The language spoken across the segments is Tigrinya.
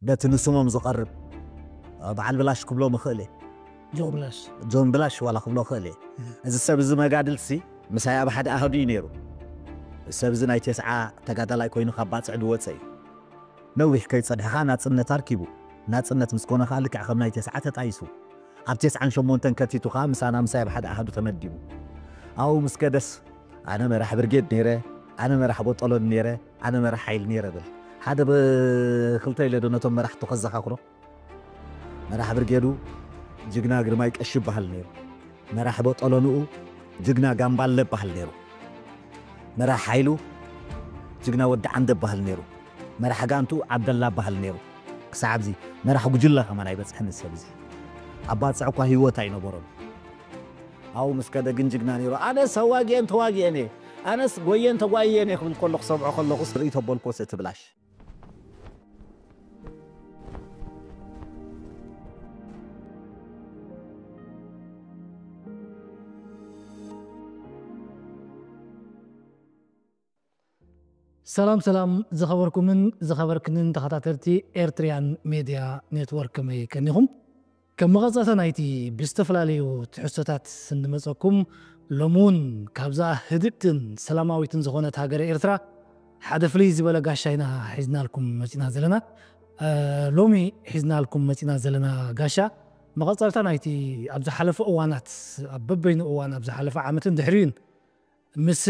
በቲ ንስሞም ዝቐርብ በዓል ብላሽ ክብሎ ምኽእል እየ። ጆን ብላሽ ጆን ብላሽ ዋላ ክብሎ ክእል እየ። እዚ ሰብ እዚ መጋድልሲ ምሳይ ኣብ ሓደ ኣህዱ እዩ ነይሩ። ሰብ እዚ ናይ ተስዓ ተጋዳላይ ኮይኑ ካብ ባፅዕ ዝወፀ እዩ። ነዊሕ ከይፀድሐ ከዓ ናፅነት ኣርኪቡ። ናፅነት ምስ ኮነ ከዓ ልክዕ ከም ናይ ተስዓ ተጣይሱ፣ ኣብ ተስዓን ሸሞንተን ከቲቱ ከዓ ምሳና ምሳይ ኣብ ሓደ ኣህዱ ተመዲቡ። ኣብኡ ምስ ከደስ ኣነ መራሕ ብርጌድ ነይረ፣ ኣነ መራሕ ቦጦሎኒ ነይረ፣ ኣነ መራሕ ሓይሊ ነይረ ብል። ሓደ ብክልተ ኢለ ዶ ነቶም መራሕቱ ከዘኻኽሮ? መራሕ ብርጌዱ ጅግና ግርማይ ቀሺ ይበሃል ነይሩ። መራሕ ቦጦሎንኡ ጅግና ጋምባለ ይበሃል ነይሩ። መራሕ ሓይሉ ጅግና ወዲ ዓንደ ይበሃል ነይሩ። መራሕ ጋንቱ ዓብደላ ይበሃል ነይሩ። ክሳዕ ኣብዚ መራሕ ጉጅለ ከማን ኣይበፅሕን ሰብ እዚ። ኣብ ባፅዕ እኳ ህይወት ኣይነበሮን። ኣብኡ ምስ ከደ ግን ጅግና ነይሩ። ኣነስ ኣዋጊአን ተዋጊአን እየ፣ ኣነስ ጎየን ተጓይየን እየ ክብል ከሎ ክሰምዖ ከለኹ ርእይቶ በልኮስ እቲ ብላሽ። ሰላም ሰላም ዝኸበርኩምን ዝኸበርክንን ተኸታተልቲ ኤርትሪያን ሜድያ ኔትወርክ፣ ከመይ ቀኒኹም? ከም መቐጸልታ ናይቲ ብዝተፈላለዩ ትሕዝቶታት እንመጸኩም፣ ሎሚ እውን ካብዛ ህድእትን ሰላማዊትን ዝኾነት ሃገረ ኤርትራ ሓደ ፍልይ ዝበለ ጋሻ ኢና ሒዝናልኩም መጺና ዘለና። እ፣ ሎሚ ሒዝናልኩም መጺና ዘለና ጋሻ መቐጸልታ ናይቲ ኣብ ዝሓለፈ እዋናት፣ ኣብ በበይኑ እዋን ኣብ ዝሓለፈ ዓመትን ድሕሪኡን ምስ፣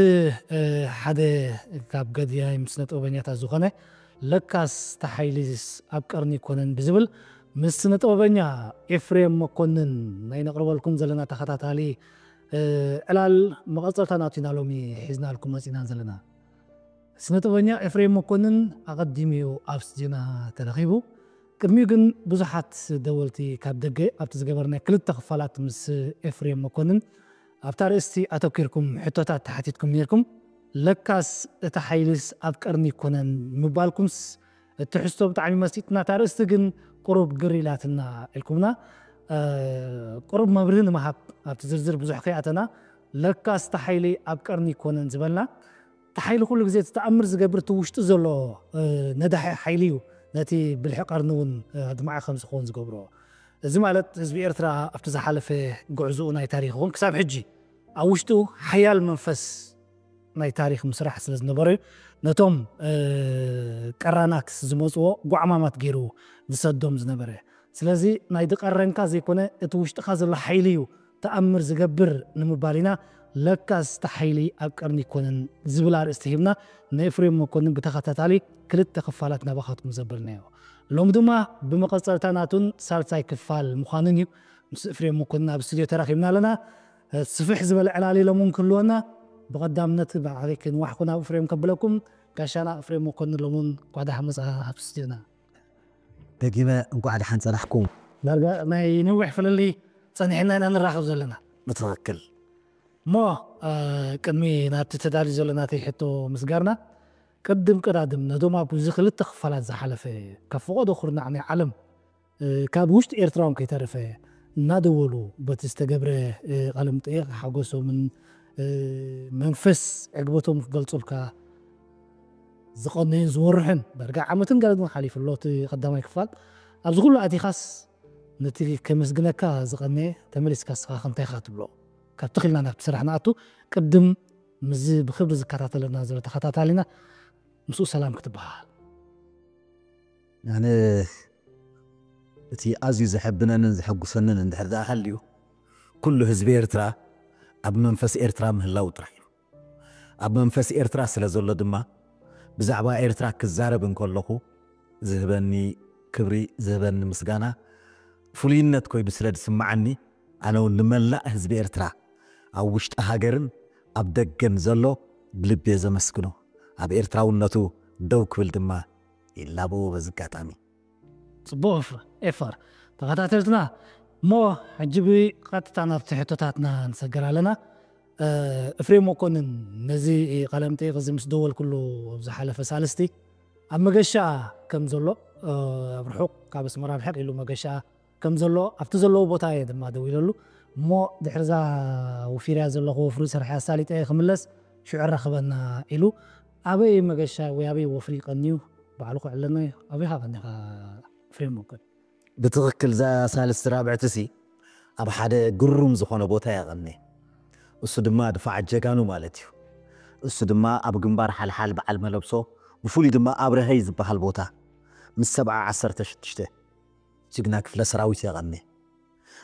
እ፣ ሓደ ካብ ገድያይ ምስ ስነ ጥበበኛታት ዝኾነ ለካስ ተሓይሊስ ኣብ ቀርኒ ይኮነን ብዝብል ምስ ስነ ጥበበኛ ኤፍሬም መኮንን ናይ ነቕርበልኩም ዘለና ተኸታታሊ፣ እ፣ ዕላል መቐጸልታ ናቱ ኢና ሎሚ ሒዝናልኩም መጺና ዘለና። ስነ ጥበበኛ ኤፍሬም መኮንን ኣቐዲሙ እዩ ኣብ ስቱዲዮና ተረኺቡ። ቅድሚኡ ግን ብዙሓት ደወልቲ ካብ ደገ ኣብቲ ዝገበርናይ ክልተ ክፋላት ምስ ኤፍሬም መኮንን ኣብታ ርእስቲ ኣተኪርኩም ሕቶታት ተሓቲትኩም ነይርኩም። ለካስ እቲ ሓይልስ ኣብ ቀርኒ ይኮነን ምባልኩምስ እቲ ትሕዝቶ ብጣዕሚ መሲጥና፣ እታ ርእስቲ ግን ቁሩብ ግር ኢላትና ኢልኩምና። እ፣ ቁሩብ መብርሂ ንምሃብ ኣብቲ ዝርዝር ብዙሕ ከይኣተና፣ ለካስ እቲ ሓይሊ ኣብ ቀርኒ ይኮነን ዝበልና፣ እቲ ሓይሊ ኩሉ ግዜ እቲ ተኣምር ዝገብር እቲ ውሽጢ ዘሎ፣ እ፣ ነዳሒ ሓይሊ እዩ ነቲ ብልሒ ቀርኒ እውን፣ እ፣ ኣድማዒ ከም ዝኸውን ዝገብሮ። እዚ ማለት ህዝቢ ኤርትራ ኣብቲ ዝሓለፈ ጉዕዞኡ ናይ ታሪኽ ይኹን ክሳብ ሕጂ ኣብ ውሽጡ ሓያል መንፈስ ናይ ታሪኽ ምስራሕ ስለ ዝነበረ እዩ ነቶም፣ እ፣ ቀራናት ዝመጽዎ ጓዕማማት ገይሩ ዝሰዶም ዝነበረ። ስለዚ ናይ ድቐረንካ ዘይኮነ እቲ ውሽጥኻ ዘሎ ሓይሊ እዩ ተኣምር ዝገብር ንምባል ኢና ለካስ እቲ ሓይሊ ኣብ ቀርኒ ይኮነን ዝብል ኣርእስቲ ሂብና ንኤፍሬም መኮንን ብተኸታታሊ ክልተ ክፋላት ናባኻትኩም ዘበልናዮ። ሎም ድማ ብመቐጸልታ ናቱን ሳልሳይ ክፋል ምዃኑን እዩ። ምስ ኤፍሬም መኮንን ኣብ ስቱዲዮ ተራኺብና ኣለና። ስፍሕ ዝበለ ዕላል ኢሎም እውን ክህልወና፣ ብቐዳምነት ብዓበይ ክንዋሕኩ ናብ ኤፍሬም ከብለኩም። ጋሻና ኤፍሬም መኮንን ሎም እውን እንኳዕ ደሓን መጻኻ ኣብ ስቱዲዮና። ደጊመ እንኳዕ ደሓን ጸናሕኩም። ዳርጋ ናይ ነዊሕ ፍልልይ ጸኒሕና ኢና ንራኸብ ዘለና። ብትኽክል። እሞ፣ እ፣ ቅድሚ ናብቲ ተዳልዩ ዘሎ ናተይ ሕቶ ምስጋርና፣ ቅድም ቀዳድም ነቶም ኣብዚ ክልተ ክፋላት ዝሓለፈ ካብ ፈቐዶ ኩርናዕ ናይ ዓለም፣ እ፣ ካብ ውሽጢ ኤርትራ እውን ከይተረፈ እናደወሉ በቲ ዝተገብረ፣ እ፣ ቃለ መጠይቕ ሓጎሶምን፣ እ፣ መንፈስ ዕግበቶም ክገልጹልካ ዝቐነዩን ዝወርሕን ዳርጋ ዓመትን ገለን ሓሊፉ ኣሎ እቲ ቀዳማይ ክፋል። ኣብዚ ኩሉ ኣቲኻስ ነቲ ከመስግነካ ዝቐነየ ተመሊስካ ንስኻ ከ እንታይ ኢኻ ትብሎ? ካብ ተኺልና ናብቲ ስራሕ ንኣቱ ቅድም ምስዚ ብክብሪ ዝከታተለና ዘሎ ተኸታታሊና ምስኡ ሰላም ክትበሃል። ኣነ እቲ ኣዝዩ ዘሐብነንን ዘሐጉሰንን እንድሕር ደኣ ሃልዩ፣ ኩሉ ህዝቢ ኤርትራ ኣብ መንፈስ ኤርትራ ምህላው ጥራሕ እዩ። ኣብ መንፈስ ኤርትራ ስለ ዘሎ ድማ፣ ብዛዕባ ኤርትራ ክዛረብ እንከለኹ ዝህበኒ ክብሪ፣ ዝህበኒ ምስጋና ፍሉይነት ኮይኑ ስለ ዝስምዓኒ፣ ኣነ እውን ንመላእ ህዝቢ ኤርትራ ኣብ ውሽጢ ሃገርን ኣብ ደገን ዘሎ ብልቢ እየ ዘመስግኖ። ኣብ ኤርትራውነቱ ደው ክብል ድማ ይላበዎ በዚ ኣጋጣሚ። ጽቡቕ ኤፍ-፣ ኤፋር። ተኸታተልትና፣ እሞ ሕጂ ብቐጥታ ናብቲ ሕቶታትና ንሰገር ኣለና። እ፣ ኤፍሬም መኮንን፣ ነዚ ቃለ መጠይቕ እዚ ምስ ደወልኩሉ ኣብ ዝሓለፈ ሳልስቲ፣ ኣብ መገሻ ከም ዘሎ፣ እ፣ ኣብ ርሑቕ ካብ ኣስመራ ርሕቕ ኢሉ መገሻ ከም ዘሎ፣ ኣብቲ ዘለዎ ቦታ እየ ድማ ደዊለሉ። እሞ ድሕርዛ ወፊርያ ዘለኹ ወፍሪ ሰሪሐ ኣሳሊጠ እየ ክምለስ፣ ሽዑ ኣራኽበና ኢሉ። ኣበይ መገሻ ወይ ኣበይ ወፍሪ ቀንዩ ባዕሉ ክዕለና እዩ? ኣበይ ኢኻ ቀኒኻ? ኤፍሬም መኮንን። ብትኽክል፣ እዛ ሳልስቲ ራብዕቲ ሲ ኣብ ሓደ ግሩም ዝኾነ ቦታ የቐኔ። እሱ ድማ ድፋዕ ጀጋኑ ማለት እዩ። እሱ ድማ ኣብ ግንባር ሓልሓል በዓል መለብሶ፣ ብፍሉይ ድማ ኣብ ረሀይ ዝበሃል ቦታ ምስ ሰብዓ ዓሰርተ ሽዱሽተ ጅግና ክፍለ ሰራዊት የቐኔ።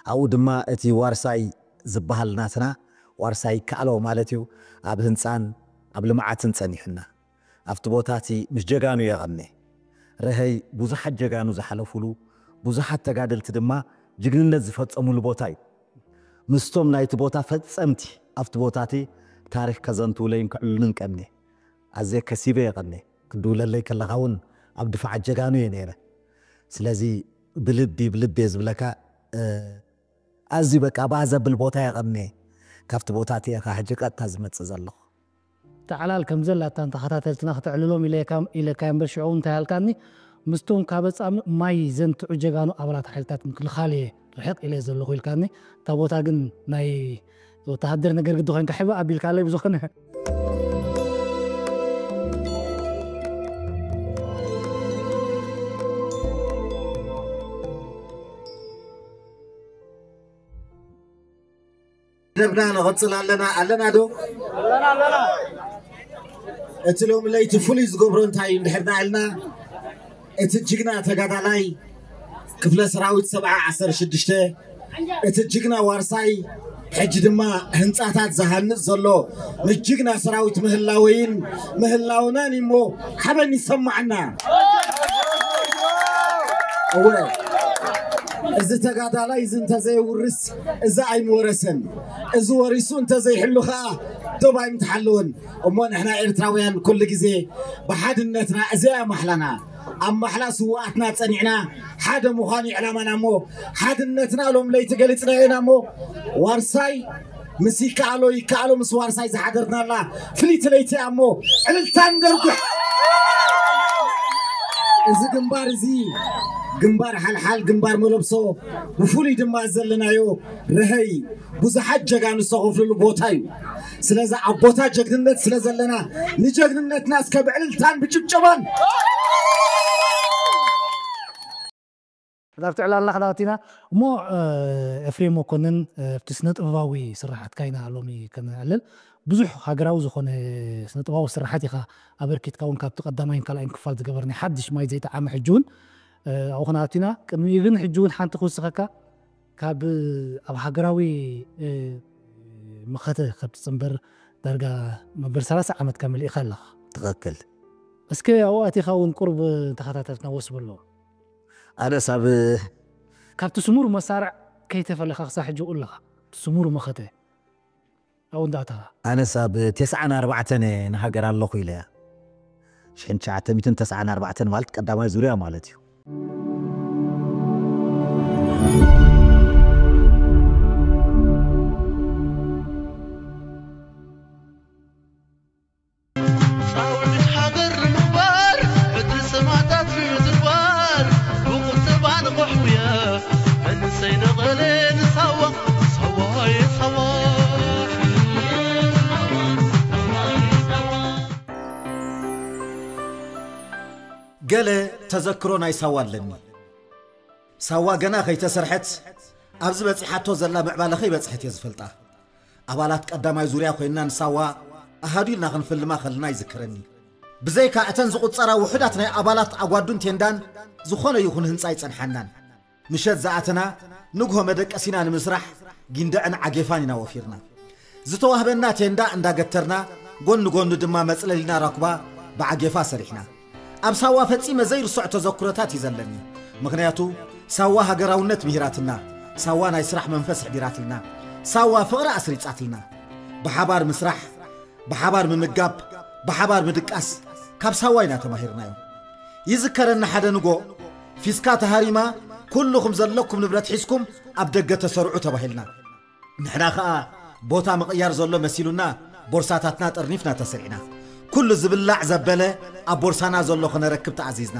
ኣብኡ ድማ እቲ ዋርሳይ ዝበሃል ናትና፣ ዋርሳይ ይከኣሎ ማለት እዩ፣ ኣብ ህንፃን ኣብ ልምዓትን ጸኒሑና። ኣብቲ ቦታ እቲ ምስ ጀጋኑ የቐኔ። ረሀይ ብዙሓት ጀጋኑ ዝሓለፉሉ፣ ብዙሓት ተጋደልቲ ድማ ጅግንነት ዝፈጸሙሉ ቦታ እዩ። ምስቶም ናይቲ ቦታ ፈጸምቲ ኣብቲ ቦታ እቲ ታሪኽ ከዘንትውለይን ከዕልሉን ቀኔ። ኣዝየ ከሲበ የቐኔ። ክድውለለይ ከለኻ እውን ኣብ ድፋዓት ጀጋኑ እየ ነይረ። ስለዚ ብልቢ፣ ብልቢ እየ ዝብለካ፣ እ፣ ኣዝዩ በቃ ባህ ዘብል ቦታ የቐኔ። ካብቲ ቦታ እቲ እየ ኸዓ ሕጂ ቀጥታ ዝመጽእ ዘለኹ። ተዓላል ከም ዘላታን ተኸታተልትና ክተዕልሎም ኢለካ፣ ኢለካ እምበር ሽዑ እንታይ ኣልካኒ? ምስቶም ካብ ኣጻምእ ማይ ዘንትዑ ጀጋኑ ኣባላት ሓይልታት ምክልኻል እየ ርሕቕ ኢለ ዘለኹ ኢልካኒ። እታ ቦታ ግን ናይ ወተሃደር ነገር ግዲ ኮይንካ ሕበ ኣቢልካለይ ብዝኾነ። ደብና ንቐጽል ኣለና፣ ኣለና ዶ? እቲ ሎሚ ለይቲ ፍሉይ ዝገብሮ እንታይ እዩ እንድሕር ዳ ኢልና፣ እቲ ጅግና ተጋዳላይ ክፍለ ሰራዊት ሰብዓ ዓሰርተ ሽዱሽተ፣ እቲ ጅግና ዋርሳይ፣ ሕጂ ድማ ህንጻታት ዝሃንጽ ዘሎ ንጅግና ሰራዊት ምህላወይን ምህላውናን እሞ ሓበን ይሰማዓና። እወ፣ እዚ ተጋዳላይ እዚ እንተዘየውርስ፣ እዚ ኣይምወረሰን። እዚ ወሪሱ እንተዘይሕሉ ኸኣ፣ ዶብ ኣይምትሓለወን። እሞ ንሕና ኤርትራውያን ኩሉ ግዜ ብሓድነትና፣ እዚኣ እያ ማሕላና። ኣብ ማሕላ ስውኣትና ጸኒዕና፣ ሓደ ምዃን እዩ ዕላማና እሞ፣ ሓድነትና ሎም ለይቲ ገሊጽናዮ ኢና እሞ፣ ዋርሳይ ምስ ይከኣሎ፣ ይከኣሎ ምስ ዋርሳይ ዝሓደርናላ ፍልይቲ ለይቲ እያ እሞ፣ ዕልልታ ንደርጉሕ። እዚ ግንባር እዚ፣ ግንባር ሓልሓል፣ ግንባር መለብሶ፣ ብፍሉይ ድማ ዘለናዮ ረሀይ፣ ብዙሓት ጀጋኑ ዝተኸፍሉሉ ቦታ እዩ። ስለዚ ኣብ ቦታ ጀግንነት ስለ ዘለና፣ ንጀግንነትና እስከ ብዕልልታን ብጭብጨባን። ናብቲ ዕላልና ክናወት ኢና እሞ፣ እ፣ ኤፍሬም መኮንን፣ እ፣ ኣብቲ ስነ ጥበባዊ ስራሓትካ ኢና ሎሚ ከነዕልል። ብዙሕ ሃገራዊ ዝኾነ ስነ ጥበባዊ ስራሓት ኢኻ ኣበርኪትካ እውን ካብቲ ቀዳማይን ካልኣይን ክፋል ዝገበርናዮ ሓድሽ ማይ ዘይጠዓመ ሕጂ እውን፣ እ፣ ኣብኡ ክናወት ኢና። ቅድሚኡ ግን ሕጂ እውን ሓንቲ ክውስኸካ፣ ካብ ኣብ ሃገራዊ፣ እ፣ መኸተ ካብ ትጽንበር ዳርጋ መበል ሰላሳ ዓመትካ መሊእካ ኣለኻ። ትኽክል። እስከ ኣብኡ ኣቲኻ እውን ቁሩብ ተኸታተልትና ወስ በሎ። ኣነስ ኣብ ካብቲ ስሙር መሳርዕ ከይተፈለኻ ክሳብ ሕጂ ኣብኡ ኣለኻ። እቲ ስሙር መኸተ ኣብኡ እንዳእተኻ። ኣነስ ኣብ ተስዓን ኣርባዕተን እየ ንሃገር ኣለኹ ኢለ እያ። ሽሕን ትሽዓተ ሚእትን ተስዓን ኣርባዕተን ማለት ቀዳማይ ዙርያ ማለት እዩ። ጻውዒት ሃገር ንምግባር፣ ዕድል ሰማእታት ንምዝዋር፣ ብቁጠባ ንቑሕ ጉያ፣ መንእሰይ ነቐለ ንሳዋ፣ ሳዋየ ሳዋ። ገለ ተዘክሮ ናይ ሳዋ ኣለኒ። ሳዋ ገና ከይተሰርሐት ኣብዚ በጺሓቶ ዘላ ምዕባለ ከይበጽሐት እየ ዝፈልጣ። ኣባላት ቀዳማይ ዙርያ ኮይንና ንሳዋ ኣሃዱ ኢልና ክንፍልማ ከለና ይዝከረኒ። ብዘይካ እተን ዝቑጸራ ውሑዳት ናይ ኣባላት ኣጓዱን ቴንዳን፣ ዝኾነ ይኹን ህንጻ ኣይጸንሓናን። ምሸት ዝኣተና፣ ንግሆ መደቀሲና ንምስራሕ ጊንዳዕን ዓጌፋን ኢና ወፊርና። ዝተዋህበና ቴንዳ እንዳገተርና፣ ጎኒ ጎኒ ድማ መጽለሊና ራኩባ ብዓጌፋ ሰሪሕና። ኣብ ሳዋ ፈጺመ ዘይርስዖ ተዘክሮታት እዩ ዘለኒ። ምኽንያቱ፣ ሳዋ ሃገራውነት ምሂራትና፣ ሳዋ ናይ ስራሕ መንፈስ ኣሕዲራትልና፣ ሳዋ ፍቕሪ ኣስሪጻትልና። ብሓባር ምስራሕ፣ ብሓባር ምምጋብ፣ ብሓባር ምድቃስ፣ ካብ ሳዋ ኢና ተማሂርናዮ። ይዝከረኒ ሓደ ንጎ፣ ፊስካ ተሃሪማ፣ ኩልኹም ዘለኩም ንብረት ሒዝኩም ኣብ ደገ ተሰርዑ ተባሂልና። ንሕና ኸኣ ቦታ ምቕያር ዘሎ መሲሉና፣ ቦርሳታትና ጠርኒፍና ተሰሪዕና። ኩሉ ዝብላዕ ዘበለ ኣብ ቦርሳና ዘሎ ኸነረክብ ተኣዚዝና።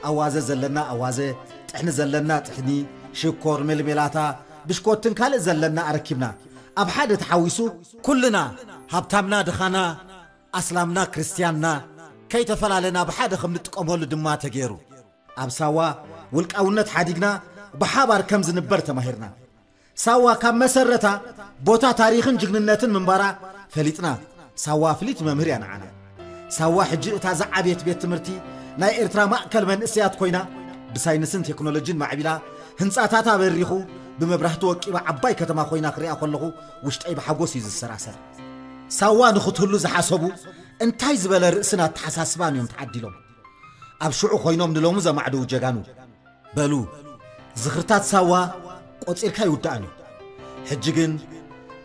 ኣዋዘ ዘለና ኣዋዘ፣ ጥሕኒ ዘለና ጥሕኒ፣ ሽኮር፣ ሜልሜላታ፣ ብሽኮትን ካልእ ዘለና ኣረኪብና። ኣብ ሓደ ተሓዊሱ፣ ኩልና ሃብታምና ድኻና፣ ኣስላምና ክርስትያንና ከይተፈላለና ብሓደ ከም ንጥቀመሉ ድማ ተገይሩ። ኣብ ሳዋ ውልቃውነት ሓዲግና ብሓባር ከም ዝንበር ተማሂርና። ሳዋ ካብ መሰረታ ቦታ ታሪኽን ጅግንነትን ምንባራ ፈሊጥና። ሳዋ ፍልይቲ መምህር እያ ንዓና። ሳዋ ሕጂ እታ ዝዓብየት ቤት ትምህርቲ ናይ ኤርትራ ማእከል መንእሰያት ኮይና፣ ብሳይንስን ቴክኖሎጂን ማዕቢላ፣ ህንጻታታ በሪኹ፣ ብመብራህቲ ወቂባ ዓባይ ከተማ ኮይና ክሪኣ ከለኹ ውሽጠይ ብሓጎስ እዩ ዝሰራሰር። ሳዋ ንኽትህሉ ዝሓሰቡ እንታይ ዝበለ ርእስን ኣተሓሳስባን እዮም ተዓዲሎም። ኣብ ሽዑ ኮይኖም ንሎሚ ዘማዕድው ጀጋኑ። በሉ፣ ዝኽርታት ሳዋ ቆጺርካ ይውዳእን እዩ። ሕጂ ግን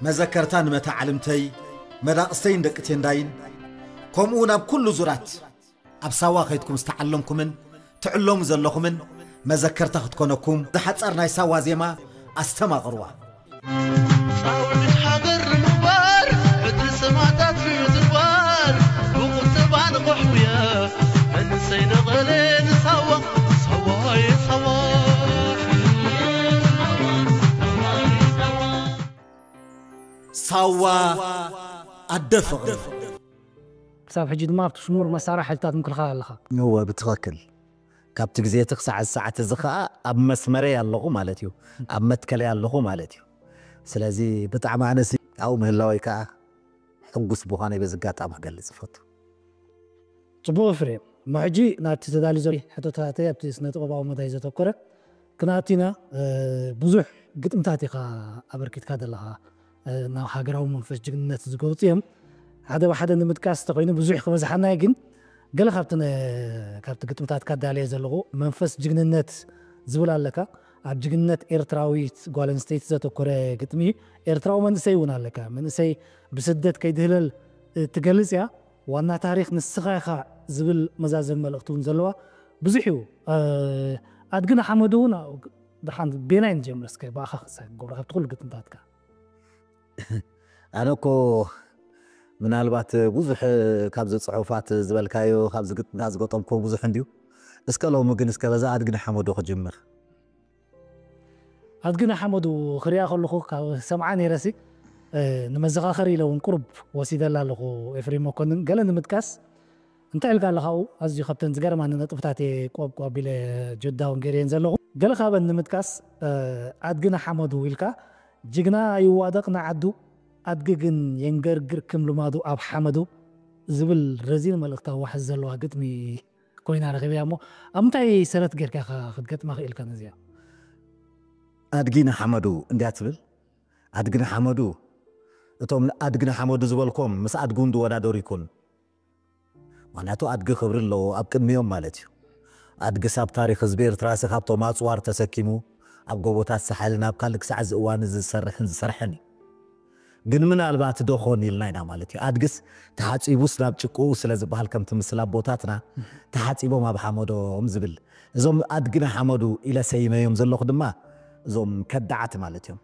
መዘከርታ ንመታዓልምተይ፣ መዳቕስተይን ደቂ ቴንዳይን፣ ከምኡ እውን ኣብ ኩሉ ዙራት ኣብ ሳዋ ከይድኩም ዝተዓለምኩምን ትዕለሙ ዘለኹምን መዘከርታ ክትኮነኩም ዝሓጻር ናይ ሳዋ ዜማ ኣስተማቕርዋ። ጻውዒት ሃገር ንምግባር፣ ዕድል ሰማእታት ንምዝዋር፣ ብቑጠባ ንቑሕውየ፣ መንእሰይ ነቐለ ንሳዋ፣ ሳዋየ ሳዋ። ሳዋ ኣደ ፍቕሪ። ክሳብ ሕጂ ድማ ኣብቲ ስሙር መሳርያ ሓይልታት ምክልኻል ኣለኻ። እወ፣ ብትኽክል። ካብቲ ግዜ እቲ ክሳዕ እዚ ሰዓት እዚ ኸኣ ኣብ መስመረይ ኣለኹ ማለት እዩ። ኣብ መትከለይ ኣለኹ ማለት እዩ። ስለዚ ብጣዕሚ ኣነሲ ኣብኡ ምህላወይ ከኣ ሕጉስ ምዃነይ በዚ ኣጋጣሚ ክገልጽ እፈቱ። ጽቡቕ ኤፍሬም። እሞ ሕጂ ናብቲ ተዳልዩ ዘሎ ሕቶታተይ ኣብቲ ስነ ጥበባዊ መዳይ ዘተኮረ ክንኣቱ ኢና። እ፣ ብዙሕ ግጥምታት ኢኻ ኣበርኪትካ ዘለኻ። እ፣ ናብ ሃገራዊ መንፈስ ጅግንነት ዝገውጽ እዮም። ሓደ ብሓደ ንምጥቃስ እንተኾይኑ ብዙሕ ክበዝሓና እዩ፣ ግን ገለ ካብቲ ነ-፣ ካብቲ ግጥምታትካ ዳልየ ዘለኹ መንፈስ ጅግንነት ዝብል ኣለካ። ኣብ ጅግንነት ኤርትራዊት ጓል ኣንስተይቲ ዘተኮረ ግጥሚ እዩ። ኤርትራዊ መንእሰይ እውን ኣለካ። መንእሰይ ብስደት ከይድህለል፣ እ፣ ትገልጽ እያ። ዋና ታሪኽ ንስኻ ኢኻ ዝብል መዛዘሚ መልእኽቲ እውን ዘለዋ ብዙሕ እዩ። እ፣ ኣድግን ሓመዱ እውን ደሓን ቤናይ ንጀምር እስከ ብኣኻ ክሳብ ገብረ ካብቲ ኩሉ ግጥምታትካ። ኣነ እኮ ምናልባት ብዙሕ ካብዚ ጽሑፋት ዝበልካዮ፣ ካብዚ ግጥምታት ዝገጠምኩዎ ብዙሕ እንድዩ። እስከ ሎሚ ግን እስከ በዛ ኣድግን ሓመዱ ክጅምር። ኣድግን ሓመዱ ክሪኣ ከለኹ ካብ ሰምዓ ነይረሲ፣ እ፣ ንመዘኻኸሪ ኢለ እውን ቁሩብ ወሲደላ ኣለኹ ኤፍሬም መኮንን። ገለ ንምጥቃስ፣ እንታይ ኢልካ ኣለኻ ኣብኡ? ኣዝዩ ካብተን ዝገርማኒ ነጥብታት እየ ቆብ ቆብ ኢለ ጆዳውን ገይረየን ዘለኹ። ገለ ካብን ንምጥቃስ፣ እ፣ ኣድግን ሓመዱ ኢልካ፣ "ጅግና ይዋደቕ ንዓዱ፣ ኣድጊ ግን የንገርግር ክም ልማዱ ኣብ ሓመዱ" ዝብል ረዚን መልእኽታዊ ዋሕዚ ዘለዋ ግጥሚ ኮይና ረኺበያ እሞ፣ ኣብ ምንታይ ሰረት ጌርካ ኢኻ ክትገጥማ ክኢልካ ነዚኣ? ኣድጊ ንሓመዱ እንድያ ትብል። ኣድጊ ንሓመዱ፣ እቶም ኣድጊ ንሓመዱ ዝበልኮም ምስ ኣድጊ እውን ዝወዳደሩ ይኮኑ። ምኽንያቱ ኣድጊ ክብሪ ኣለዎ፣ ኣብ ቅድሚኦም ማለት እዩ። ኣድጊስ ኣብ ታሪኽ ህዝቢ ኤርትራ ሲ ካብቶም ኣጽዋር ተሰኪሙ ኣብ ጎቦታት ሳሕልን ኣብ ካልእ ክሳዕ እዚ እዋን እዚ ዝሰርሕን ዝሰርሐን እዩ። ግን ምናልባት ዶ ኾን ኢልና ኢና ማለት እዩ። ኣድግስ ተሓጺቡስ ናብ ጭቁ ስለ ዝበሃል ከምቲ ምስል ኣቦታትና ተሓጺቦም ኣብ ሓመዶም ዝብል። እዞም ኣድግና ሓመዱ ኢለ ሰይመዮም ዘለኹ ድማ እዞም ከዳዓት ማለት እዮም።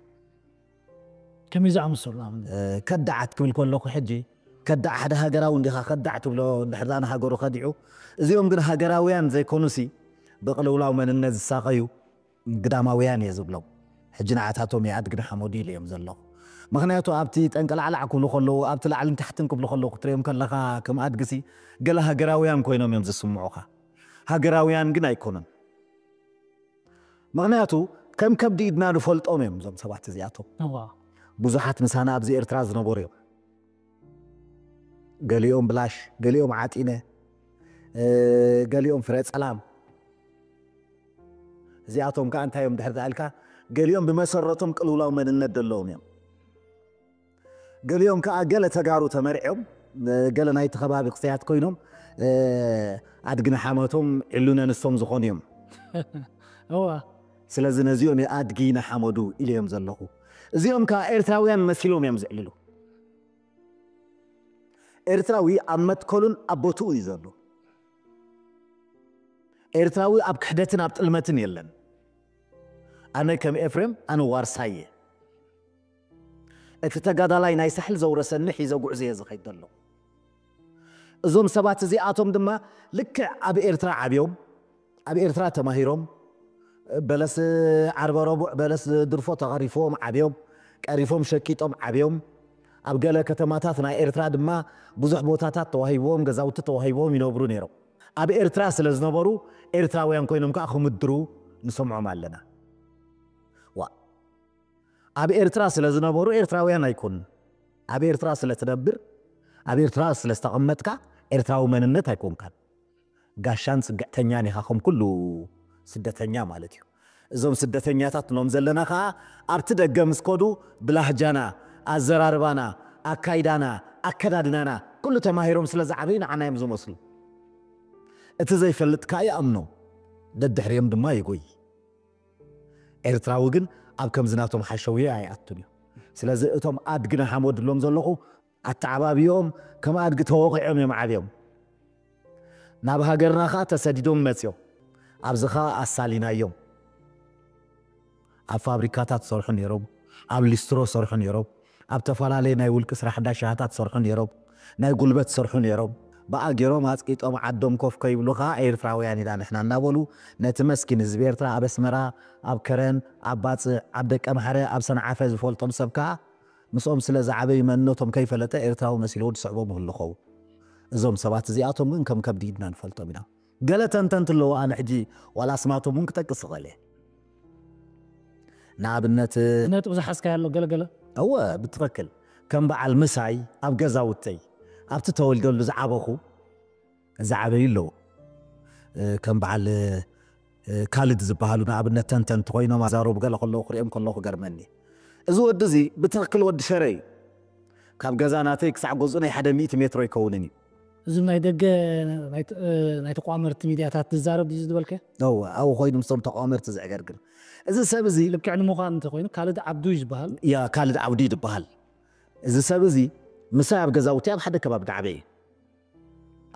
ከመይ ዝኣመሰሉ ንኣብነት? እ፣ ከዳዓት ክብል ከለኹ ሕጂ ከዳዕ ሓደ ሃገራዊ እንዲኻ ከዳዕ ትብሎ እንድሕር ደኣ ንሃገሩ ከዲዑ። እዚኦም ግን ሃገራውያን ዘይኮኑሲ ብቕልውላው መንነት ዝሳቐዩ ግዳማውያን እየ ዝብሎም። ሕጂ ንዓታቶም እየ ኣድግን ሓመዱ ኢለ እዮም ዘለኹ። ምኽንያቱ ኣብቲ ጠንቀላዕላዕ ክብሉ ከለዉ፣ ኣብቲ ላዕልን ታሕትን ክብሉ ከለዉ ክትሪኦም ከለኻ ከም ኣድግሲ ገለ ሃገራውያን ኮይኖም እዮም ዝስምዑኻ። ሃገራውያን ግን ኣይኮኑን። ምኽንያቱ ከም ከብዲ ኢድና ንፈልጦም እዮም እዞም ሰባት እዚኣቶም። እዋ። ብዙሓት ምሳና ኣብዚ ኤርትራ ዝነበሩ እዮም። ገሊኦም ብላሽ፣ ገሊኦም ዓጢነ፣ እ፣ ገሊኦም ፍረ ጸላም። እዚኣቶም ከኣ እንታይ እዮም ድሕር ኢልካ፣ ገሊኦም ብመሰረቶም ቅልውላው መንነት ዘለዎም እዮም። ገሊኦም ከኣ ገለ ተጋሩ ተመርዕዮም፣ እ፣ ገለ ናይቲ ከባቢ ክስተያት ኮይኖም፣ እ፣ ኣድጊ ንሓመቶም ዕሉነ ንሶም ዝኾኑ እዮም። እዋ። ስለዚ ነዚኦም ኣድጊ ንሓመዱ ኢለዮም ዘለኹ። እዚኦም ከኣ ኤርትራውያን መሲሎም እዮም ዝዕልሉ። ኤርትራዊ ኣብ መትከሉን ኣብ ቦትኡ እዩ ዘሎ። ኤርትራዊ ኣብ ክሕደትን ኣብ ጥልመትን የለን። ኣነ ከም ኤፍሬም፣ ኣነ ዋርሳይ እየ። እቲ ተጋዳላይ ናይ ሳሕል ዘውረሰኒ ሒዘ ጉዕዞ እየ ዝኸይድ ዘሎ። እዞም ሰባት እዚኣቶም ድማ ልክዕ ኣብ ኤርትራ ዓብዮም፣ ኣብ ኤርትራ ተማሂሮም፣ በለስ ዓርበ ረቡዕ በለስ ድርፎ ተቐሪፍዎም ዓብዮም፣ ቀሪፎም ሸቂጦም ዓብዮም። ኣብ ገለ ከተማታት ናይ ኤርትራ ድማ ብዙሕ ቦታታት ተዋሂብዎም፣ ገዛውቲ ተዋሂብዎም ይነብሩ ነይሮም። ኣብ ኤርትራ ስለ ዝነበሩ ኤርትራውያን ኮይኖም ከኣ ክምድሩ ንሰምዖም ኣለና። ዋ ኣብ ኤርትራ ስለ ዝነበሩ ኤርትራውያን ኣይኮኑን። ኣብ ኤርትራ ስለ ትነብር፣ ኣብ ኤርትራ ስለ ዝተቐመጥካ ኤርትራዊ መንነት ኣይኮንካን። ጋሻን ጽግዕተኛን ኢኻ ከም ኩሉ ስደተኛ ማለት እዩ። እዞም ስደተኛታት ንሎም ዘለና ኸኣ ኣብቲ ደገ ምስ ከዱ ብላህጃና፣ ኣዘራርባና፣ ኣካይዳና፣ ኣከዳድናና ኩሉ ተማሂሮም ስለ ዝዓበዩ ንዓና እዮም ዝመስሉ። እቲ ዘይፈልጥ ከኣ ይኣምኖ፣ ደድሕሪኦም ድማ ይጎይ። ኤርትራዊ ግን ኣብ ከምዚ ናቶም ሓሸውየ ኣይኣቱን እዩ። ስለዚ እቶም ኣድግና ሓመድሎም ዘለኹ ኣተዓባቢኦም ከም ኣድጊ ተወቒዖም እዮም ዓብዮም። ናብ ሃገርና ኸኣ ተሰዲዶም መጽዮም። ኣብዚ ኸኣ ኣሳሊናዮም። ኣብ ፋብሪካታት ሰርሑ ነይሮም፣ ኣብ ሊስትሮ ሰርሑ ነይሮም፣ ኣብ ተፈላለየ ናይ ውልቂ ስራሕ እንዳሻሃታት ሰርሑ ነይሮም፣ ናይ ጉልበት ሰርሑ ነይሮም። ብኣ ገይሮም ኣጽቂጦም ዓዶም ኮፍ ከይብሉ ኸኣ ኤርትራውያን ኢና ንሕና እናበሉ ነቲ መስኪን ህዝቢ ኤርትራ ኣብ ኣስመራ፣ ኣብ ከረን፣ ኣብ ባጽዕ፣ ኣብ ደቀምሓረ፣ ኣብ ሰንዓፈ ዝፈልጦም ሰብ ከኣ ምስኦም ስለ ዝዓበዩ መንነቶም ከይፈለጠ ኤርትራዊ መሲልዎ ዝስዕቦም ይህሉ ኸውን። እዞም ሰባት እዚኣቶም ግን ከም ከብዲ ኢድና ንፈልጦም ኢና። ገለ ተንተንቲ ኣለዉ፣ ኣነ ሕጂ ዋላ ኣስማቶም እውን ክጠቅስ እኽእል እየ። ንኣብነት ነጥብ ዝሓዝካዮ ኣሎ ገለገለ እወ ብትኽክል ከም በዓል ምሳይ ኣብ ገዛውተይ ኣብቲ ተወልደሉ ዝዓበኹ ዝዓበዩ ኣለዉ። ከም በዓል ካልድ ዝበሃሉ ንኣብነት ተንተንቲ ኮይኖም ኣዛረቡ ገለ ከለዉ ክሪኦም ከለዉ ክገርመኒ። እዚ ወዲ እዚ ብትኽክል ወዲ ሸረ እዩ። ካብ ገዛ ናተይ ክሳዕ ገዝኡ ናይ ሓደ ሚእቲ ሜትሮ ኣይከውንን እዩ። እዚ ናይ ደገ ናይ ተቋመርቲ ሚድያታት ዝዛረብ ድዩ ዝበልከ? እወ ኣብኡ ኮይኑ ምስቶም ተቋመርቲ ዘዕገርግር። እዚ ሰብ እዚ ልክዕ ንምዃን እንተኮይኑ ካልድ ዓብዱ እዩ ዝበሃል። ያ ካልድ ዓብዱ እዩ ዝበሃል። እዚ ሰብ እዚ ምሳይ ኣብ ገዛውቲ ኣብ ሓደ ከባቢ ዳዕበ እዩ።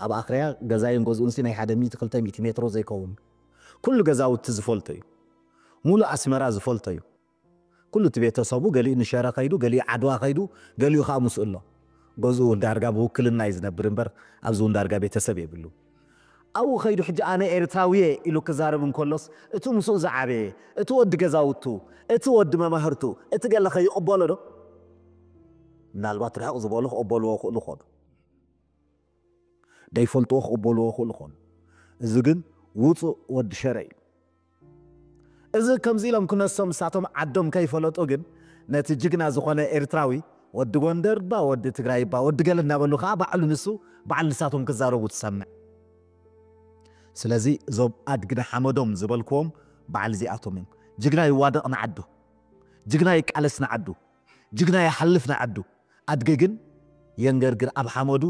ኣብ ኣኽርያ ገዛይን ገዝኡንሲ ናይ ሓደ ሚእቲ ክልተ ሚእቲ ሜትሮ ዘይከውን ኩሉ ገዛውቲ ዝፈልቶ እዩ። ሙሉእ ኣስመራ ዝፈልቶ እዩ። ኩሉ እቲ ቤተሰቡ ገሊኡ ንሸረ ከይዱ፣ ገሊኡ ዓድዋ ከይዱ፣ ገሊኡ ከዓ ምስኡ ኣሎ። ገዝኡ እውን ዳርጋ ብውክልና እዩ ዝነብር እምበር ኣብዚ እውን ዳርጋ ቤተሰብ የብሉ። ኣብኡ ከይዱ ሕጂ ኣነ ኤርትራዊ እየ ኢሉ ክዛረብ እንከሎስ እቲ ምስኡ ዝዓበየ፣ እቲ ወዲ ገዛውቱ፣ እቲ ወዲ መማህርቱ፣ እቲ ገለ ከይቕበሎ ዶ? ምናልባት ርሕቕ ዝበሉ ክቕበልዎ ይኽእሉ ይኾኑ። ደይፈልጥዎ ክቕበልዎ ይኽእሉ ይኾኑ። እዚ ግን ውፁእ ወዲ ሸረ እዩ። እዚ ከምዚ ኢሎም ክነሶም ንሳቶም ዓዶም ከይፈለጡ ግን ነቲ ጅግና ዝኾነ ኤርትራዊ ወዲ ጎንደር ባ ወዲ ትግራይ ባ ወዲ ገለ እናበሉ ከዓ ባዕሉ ንሱ ባዕሉ ንሳቶም ክዛረቡ ትሰምዕ። ስለዚ እዞም ኣድግና ሓመዶም ዝበልክዎም በዓል እዚኣቶም እዮም። ጅግና ይዋደቕ ንዓዱ፣ ጅግና ይቃለስ ንዓዱ፣ ጅግና ይሓልፍ ንዓዱ። ኣድጊ ግን የንገርግር ኣብ ሓመዱ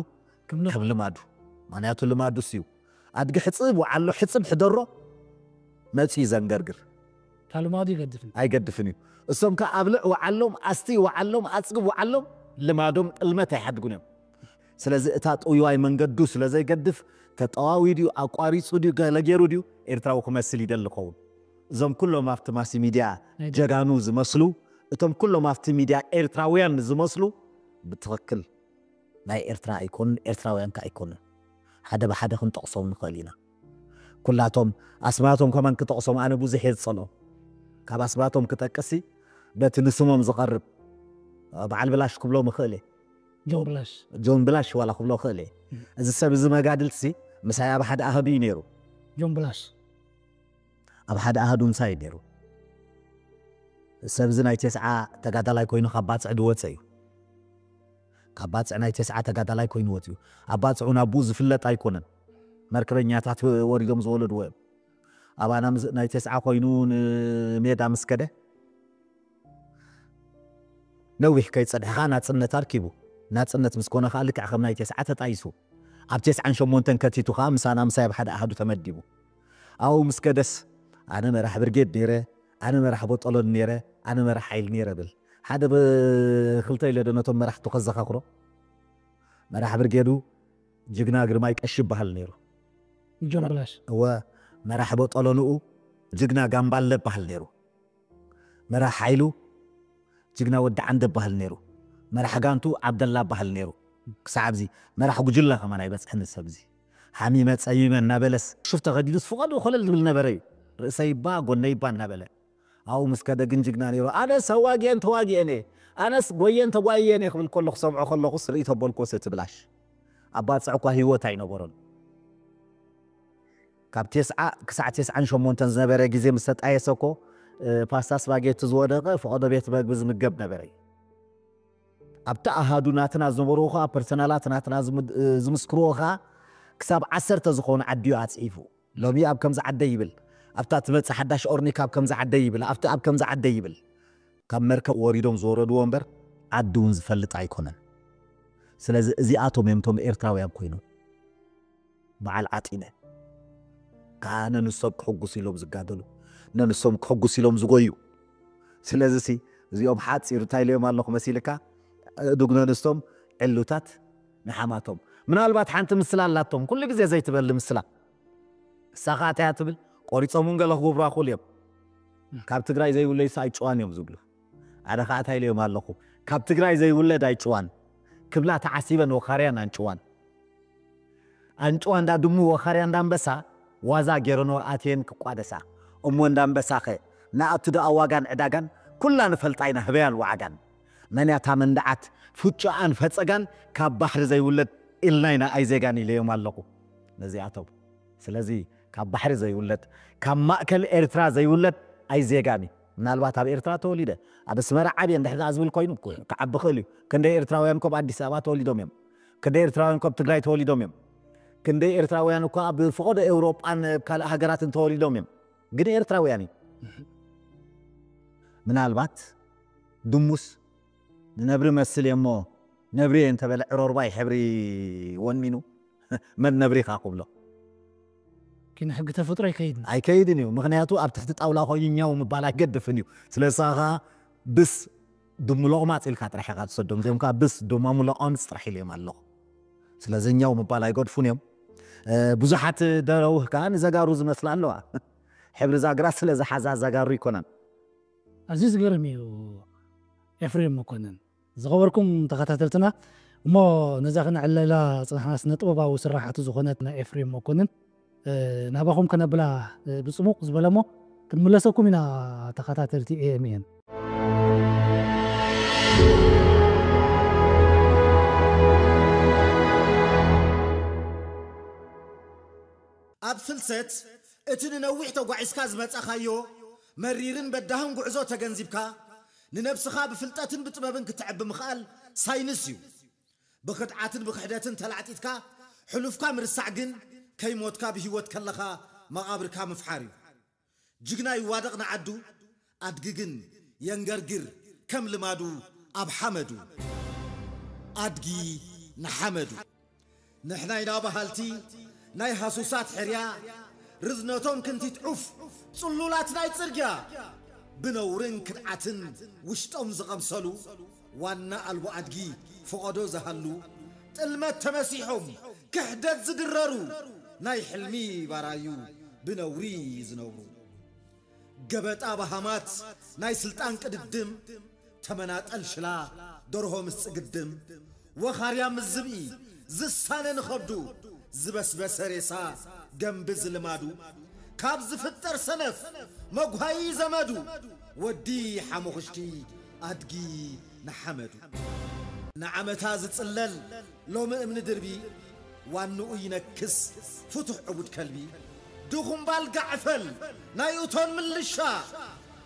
ከም ልማዱ። ምኽንያቱ ልማዱስ እዩ። ኣድጊ ሕፅብ ወዓሎ ሕፅብ ሕደሮ መፂኡ ዘንገርግር። ካብ ልማዱ ይገድፍን ኣይገድፍን እዩ። እሶም ከ ኣብልዕ ወዓሎም ኣስቲ ወዓሎም ኣፅግብ ወዓሎም ልማዶም ጥልመት ኣይሓድጉን እዮም። ስለዚ እታ ጥውይዋይ መንገዱ ስለ ዘይገድፍ ተጠዋዊ ድዩ ኣቋሪፁ ድዩ ገለ ገይሩ ድዩ ኤርትራዊ ክመስል ይደሊ ኸውን። እዞም ኩሎም ኣብቲ ማሲ ሚድያ ጀጋኑ ዝመስሉ እቶም ኩሎም ኣብቲ ሚድያ ኤርትራውያን ዝመስሉ ብትኽክል ናይ ኤርትራ ኣይኮኑን፣ ኤርትራውያን ከ ኣይኮኑን። ሓደ ብሓደ ክንጠቕሶም ንኽእል ኢና። ኩላቶም ኣስማቶም ከማን ክጠቕሶም ኣነ ብዙሕ እየ ዝጸልኦም። ካብ ኣስማቶም ክጠቅሲ በቲ ንስሞም ዝቐርብ በዓል ብላሽ ክብሎም ይኽእል እየ። ጆን ብላሽ ጆን ብላሽ ዋላ ክብሎ ይኽእል እየ። እዚ ሰብ እዚ መጋድልትሲ ምሳይ ኣብ ሓደ ኣህዱ እዩ ነይሩ። ጆን ብላሽ ኣብ ሓደ ኣሃዱ ምሳይ ነይሩ። ሰብዚ ናይ ቴስዓ ተጋዳላይ ኮይኑ ካብ ባፅዕ ድወፀ እዩ። ካብ ባፅዕ ናይ ቴስዓ ተጋዳላይ ኮይኑ ወፅዩ። ኣብ ባፅዑ ናብኡ ዝፍለጥ ኣይኮነን። መርከበኛታት ወሪዶም ዝወለድዎ እዮም። ኣባና ናይ ቴስዓ ኮይኑ ንሜዳ ምስ ከደ ነዊሕ ከይፀድሐ ከዓ ናፅነት ኣርኪቡ። ናፅነት ምስ ኮነ ከዓ ልክዕ ከም ናይ ቴስዓ ተጣይሱ። ኣብ ቴስዓን ሸሞንተን ከቲቱ ከዓ ምሳና ምሳይ ኣብ ሓደ ኣሃዱ ተመዲቡ። ኣብኡ ምስ ከደስ ኣነ መራሕ ብርጌድ ነይረ፣ ኣነ መራሕ ቦጦሎኒ ነይረ፣ ኣነ መራሕ ሓይሊ ነይረ ብል። ሓደ ብክልተ ኢለ ዶ ነቶም መራሕቱ ከዘኻኽሮ? መራሕ ብርጌዱ ጅግና ግርማይ ቀሺ ይበሃል ነይሩ። ጆን ብላሽ እወ፣ መራሕ ቦጦሎንኡ ጅግና ጋምባለ ይበሃል ነይሩ። መራሕ ሓይሉ ጅግና ወዲ ዓንደ ይበሃል ነይሩ። መራሕ ጋንቱ ዓብደላ ይበሃል ነይሩ። ክሳዕ ኣብዚ መራሕ ጉጅለ ከማን ኣይበፅሕን ሰብዚ። ሓሚመ ፀሚመ እናበለስ ሹፍ ተኸዲኑስ ፍቓዱ ኮለል ዝብል ነበረ እዩ። ርእሰይ እባ ጎነይ እባ እናበለ ኣብኡ ምስ ከደ ግን ጅግና ነይሩ። ኣነስ ኣዋጊአን ተዋጊአን እየ፣ ኣነስ ጎየን ተጓየን እየ ክብል ከሎ ክሰምዖ ከለኹስ ርእይ ተበልኩዎስ እቲ ብላሽ ኣብ ባፅዕ እኳ ህይወት ኣይነበሮን። ካብ ቴስዓ ክሳዕ ቴስዓን ሸሞንተን ዝነበረ ግዜ ምስ ተጣየሰ እኮ፣ እ፣ ፓስታ ስፓጌቲ ዝወደቐ ፈቐዶ ቤት መግቢ ዝምገብ ነበረ። ኣብቲ ኣሃዱ ናትና ዝነበሩ ኸኣ፣ ፐርሰናላት ናትና ዝም-፣ እ፣ ዝምስክርዎ ኸኣ፣ ክሳብ ዓሰርተ ዝኾኑ ዓዲ እዩ ኣጽሒፉ። ሎሚ ኣብ ከምዚ ዓደይ ይብል፣ ኣብታ ትመጽእ ሓዳሽ ኦርኒክ ኣብ ከምዚ ዓደይ ይብል፣ ኣብቲ ኣብ ከምዚ ዓደይ ይብል። ካብ መርከብ ወሪዶም ዝወረድዎ እምበር፣ ዓዲ እውን ዝፈልጥ ኣይኮነን። ስለዚ እዚኣቶም እዮም እቶም ኤርትራውያን ኮይኖም። በዓል ዓጢነ ከኣ ነንሶም ክሕጉስ ኢሎም ዝጋደሉ፣ ነንሶም ክሕጉስ ኢሎም ዝጎዩ። ስለዚ ሲ እዚኦም ሓጺሩ እንታይ ኢለዮም ኣለኹ መሲልካ? እዱግ ነንስቶም ዕሉታት ንሓማቶም። ምናልባት ሓንቲ ምስላ ኣላቶም፣ ኩሉ ግዜ ዘይትበሊ ምስላ። እሳ ኸኣ እንታይ እያ ትብል? ቆሪጾም እውን ገለ ክገብሩ ኣኽእሉ እዮም። ካብ ትግራይ ዘይውለዩስ ኣይጭዋን እዮም ዝብሉ። ኣነ ኸኣ እንታይ ኢለዮም ኣለኹ? ካብ ትግራይ ዘይውለድ ኣይጭዋን ክብላ ተዓሲበን ወኻርያን ኣንጭዋን። ኣንጭዋ እንዳ ድሙ ወኻርያ እንዳ ኣንበሳ ዋዛ ጌረኖ ኣትየን ክቋደሳ። እሞ እንዳ ኣንበሳኸ ንኣቱ ደኣ ዋጋን ዕዳጋን ኩላ ንፈልጣ ኢና ህበያን ወዓጋን። መን እያ እታ መንደዓት ፍጮኣን ፈጸጋን ካብ ባሕሪ ዘይውለድ ኢልና ኢና ኣይዜጋን ኢለዮም ኣለኹ ነዚኣቶም። ስለዚ ካብ ባሕሪ ዘይውለድ ካብ ማእከል ኤርትራ ዘይውለድ ኣይዜጋን እዩ። ምናልባት ኣብ ኤርትራ ተወሊደ ኣብ ኣስመራ ዓብየ እንድሕር ደኣ ዝብል ኮይኑ ክዓቢ ክእል እዩ። ክንደይ ኤርትራውያን እኮ ኣብ ኣዲስ ኣበባ ተወሊዶም እዮም። ክንደይ ኤርትራውያን እኮ ኣብ ትግራይ ተወሊዶም እዮም። ክንደይ ኤርትራውያን እኮ ኣብ ፈቐዶ ኤውሮጳን ኣብ ካልእ ሃገራትን ተወሊዶም እዮም። ግን ኤርትራውያን እዩ። ምናልባት ድሙስ ንነብሪ መስል እየ እሞ ነብሪ እየ እንተበለ ዕሮርባይ ሕብሪ ወኒኑ መን ነብሪ ኢኻ ክብሎ? ኪነ ሕጊ ተፈጥሮ ኣይከይድን። ኣይከይድን እዩ። ምኽንያቱ ኣብ ትሕቲ ጣውላ ኮይኑ ኛው ምባል ኣይገድፍን እዩ። ስለዚ ኸዓ ብስ ድሙ ሎቕማፅ ኢልካ ጥራሕ ኢኻ ትሰዶም። እዚኦም ከዓ ብስ ድሞም ሎቐምፅ ጥራሕ ኢሎም ኣለኹ። ስለዚ ኛው ምባል ኣይገድፉን እዮም። እ፣ ብዙሓት ደረውህ ከዓ ንዘጋሩ ዝመስላ ኣለዋ። ሕብሪ ዛግራ ስለ ዝሓዛ ዘጋሩ ይኮናን። ኣዝዩ ዝገርም እዩ ኤፍሬም መኮንን። ዝኸበርኩም ተኸታተልትና፣ እሞ ነዛ ክነዕለላ ጽናሕና ስነ ጥበባዊ ስራሓቱ ዝኾነት ናይ ኤፍሬም መኮንን፣ እ፣ ናባኹም ከነብላ፣ እ፣ ብጽሙቕ ዝበለ እሞ ክንምለሰኩም ኢና ተኸታተልቲ ኤ ኤም ኤን። ኣብ ፍልሰት እቲ ንነዊሕ ተጓዒዝካ ዝመጻኻዮ መሪርን በዳህን ጉዕዞ ተገንዚብካ፣ ንነብስኻ ብፍልጠትን ብጥበብን ክትዕቢ ምኽኣል ሳይንስ እዩ። ብኽድዓትን ብኽሕደትን ተላዕጢጥካ ሕሉፍካ ምርሳዕ ግን ከይሞትካ ብህይወት ከለኻ መቓብርካ ምፍሓር እዩ። ጅግና ይዋደቕ ንዓዱ፣ ኣድጊ ግን የንገርግር ከም ልማዱ ኣብ ሓመዱ። ኣድጊ ንሓመዱ። ንሕና ኢና በሃልቲ ናይ ሃሱሳት ሕርያ፣ ርዝነቶም ክንቲት ዑፍ ጽሉላት ናይ ጽርግያ። ብነውርን ክድዓትን ውሽጦም ዝቐምሰሉ፣ ዋና ኣልቦ ኣድጊ ፈቐዶ ዝሃሉ፣ ጥልመት ተመሲሖም ክሕደት ዝድረሩ፣ ናይ ሕልሚ ባራዩ ብነውሪ ዝነብሩ። ገበጣ ባሃማት ናይ ስልጣን ቅድድም፣ ተመናጠል ሽላ ደርሆ ምስ ጽግድም፣ ወኻርያ ምስ ዝብኢ ዝሳነ ንኸብዱ፣ ዝበስበሰ ሬሳ ገንቢ ዝልማዱ፣ ካብ ዝፍጠር ሰነፍ መጉሃዪ ዘመዱ፣ ወዲ ሓሙኽሽቲ ኣድጊ ንሓመዱ። ንዓመታ ዝጽለል ሎሚ እምኒ ድርቢ፣ ዋንኡ ይነክስ ፍቱሕ ዕቡድ ከልቢ። ድኹም ባልጋ ዕፈል ናይ እቶን ምልሻ፣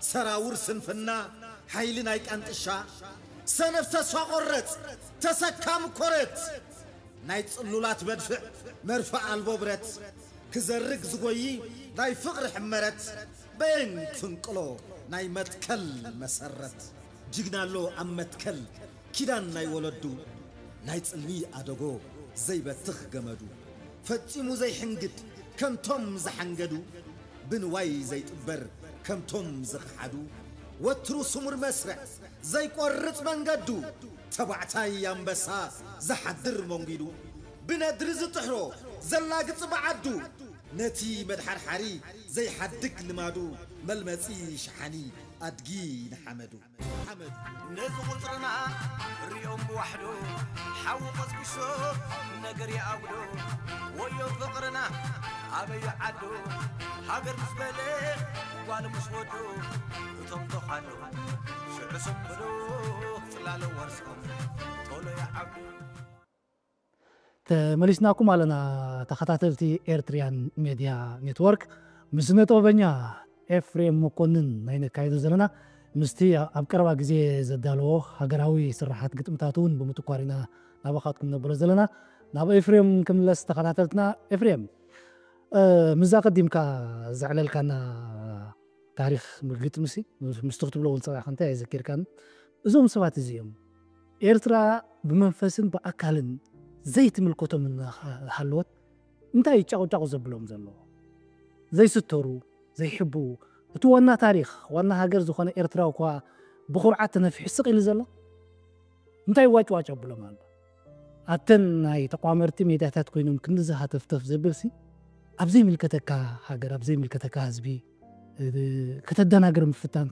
ሰራውር ስንፍና ሓይሊ ናይ ቃንጥሻ፣ ሰነፍ ተስፋ ቆረጽ ተሰካሚ ኮረት፣ ናይ ጽሉላት መድፍዕ መርፍእ ኣልቦ ብረት፣ ክዘርግ ዝጎዪ ናይ ፍቕሪ ሕመረት፣ በየን ክፍንቅሎ ናይ መትከል መሰረት። ጅግና ኣሎ ኣብ መትከል ኪዳን ናይ ወለዱ፣ ናይ ጽልሚ ኣደጎ ዘይበትኽ ገመዱ፣ ፈጺሙ ዘይሕንግድ ከምቶም ዝሓንገዱ፣ ብንዋይ ዘይጥበር ከምቶም ዝኸሓዱ፣ ወትሩ ስሙር መስርዕ ዘይቆርጽ መንገዱ፣ ተባዕታይ ኣንበሳ ዝሓድር መንጒዱ፣ ብነድሪ ዝጥሕሮ ዘላግጽ ብዓዱ፣ ነቲ መድሓርሓሪ ዘይሓድግ ልማዱ፣ መልመጺ ሸሓኒ ኣድጊ ንሓመዱ። ነዚ ቁጽርና ሪኦም ብዋሕዶ ሓዊ ቆስቂሶ ነገር ይኣውዶ። ወዮ ፍቕርና ኣበይ ዓዶ ሃገር ምስ በለ ጓል ምስ ወዶ እቶም ተዃሉ ሽዑ ስም ብሉ ጽላለ ወርሶም ቶሎ ይዓብዱ። መሊስናኩም ኣለና ተኸታተልቲ ኤርትሪያን ሜድያ ኔትወርክ። ምስ ነጥበበኛ ኤፍሬም መኮንን ናይ ነካይዶ ዘለና ምስቲ ኣብ ቀረባ ግዜ ዘዳለዎ ሃገራዊ ስራሓት ግጥምታት እውን ብምትኳር ኢና ናባኻትኩም ነብሎ ዘለና። ናብ ኤፍሬም ክምለስ ተኸታተልትና። ኤፍሬም፣ ምዛ ቀዲምካ ዘዕለልካና ታሪኽ ግጥምሲ ምስቲ ክትብሎ እውን ፀባዕካ እንታይ ኣይዘኪርካን። እዞም ሰባት እዚኦም ኤርትራ ብመንፈስን ብኣካልን ዘይትምልከቶም እናሃለወት እንታይ ጫቑጫቑ ዘብሎም ዘሎ? ዘይስተሩ፣ ዘይሕቡ፣ እቲ ዋና ታሪኽ ዋና ሃገር ዝኾነ ኤርትራ እኳ ብኹርዓት ተነፊሑ ስቕ ኢሉ ዘሎ እንታይ ዋጭዋጭ ኣብሎም ኣሎ? ኣተን ናይ ተቋመርቲ ሜድያታት ኮይኖም ክንድዚ ሃተፍተፍ ዘብል ሲ ኣብ ዘይምልከተካ ሃገር ኣብ ዘይምልከተካ ህዝቢ ከተደናግር ምፍታን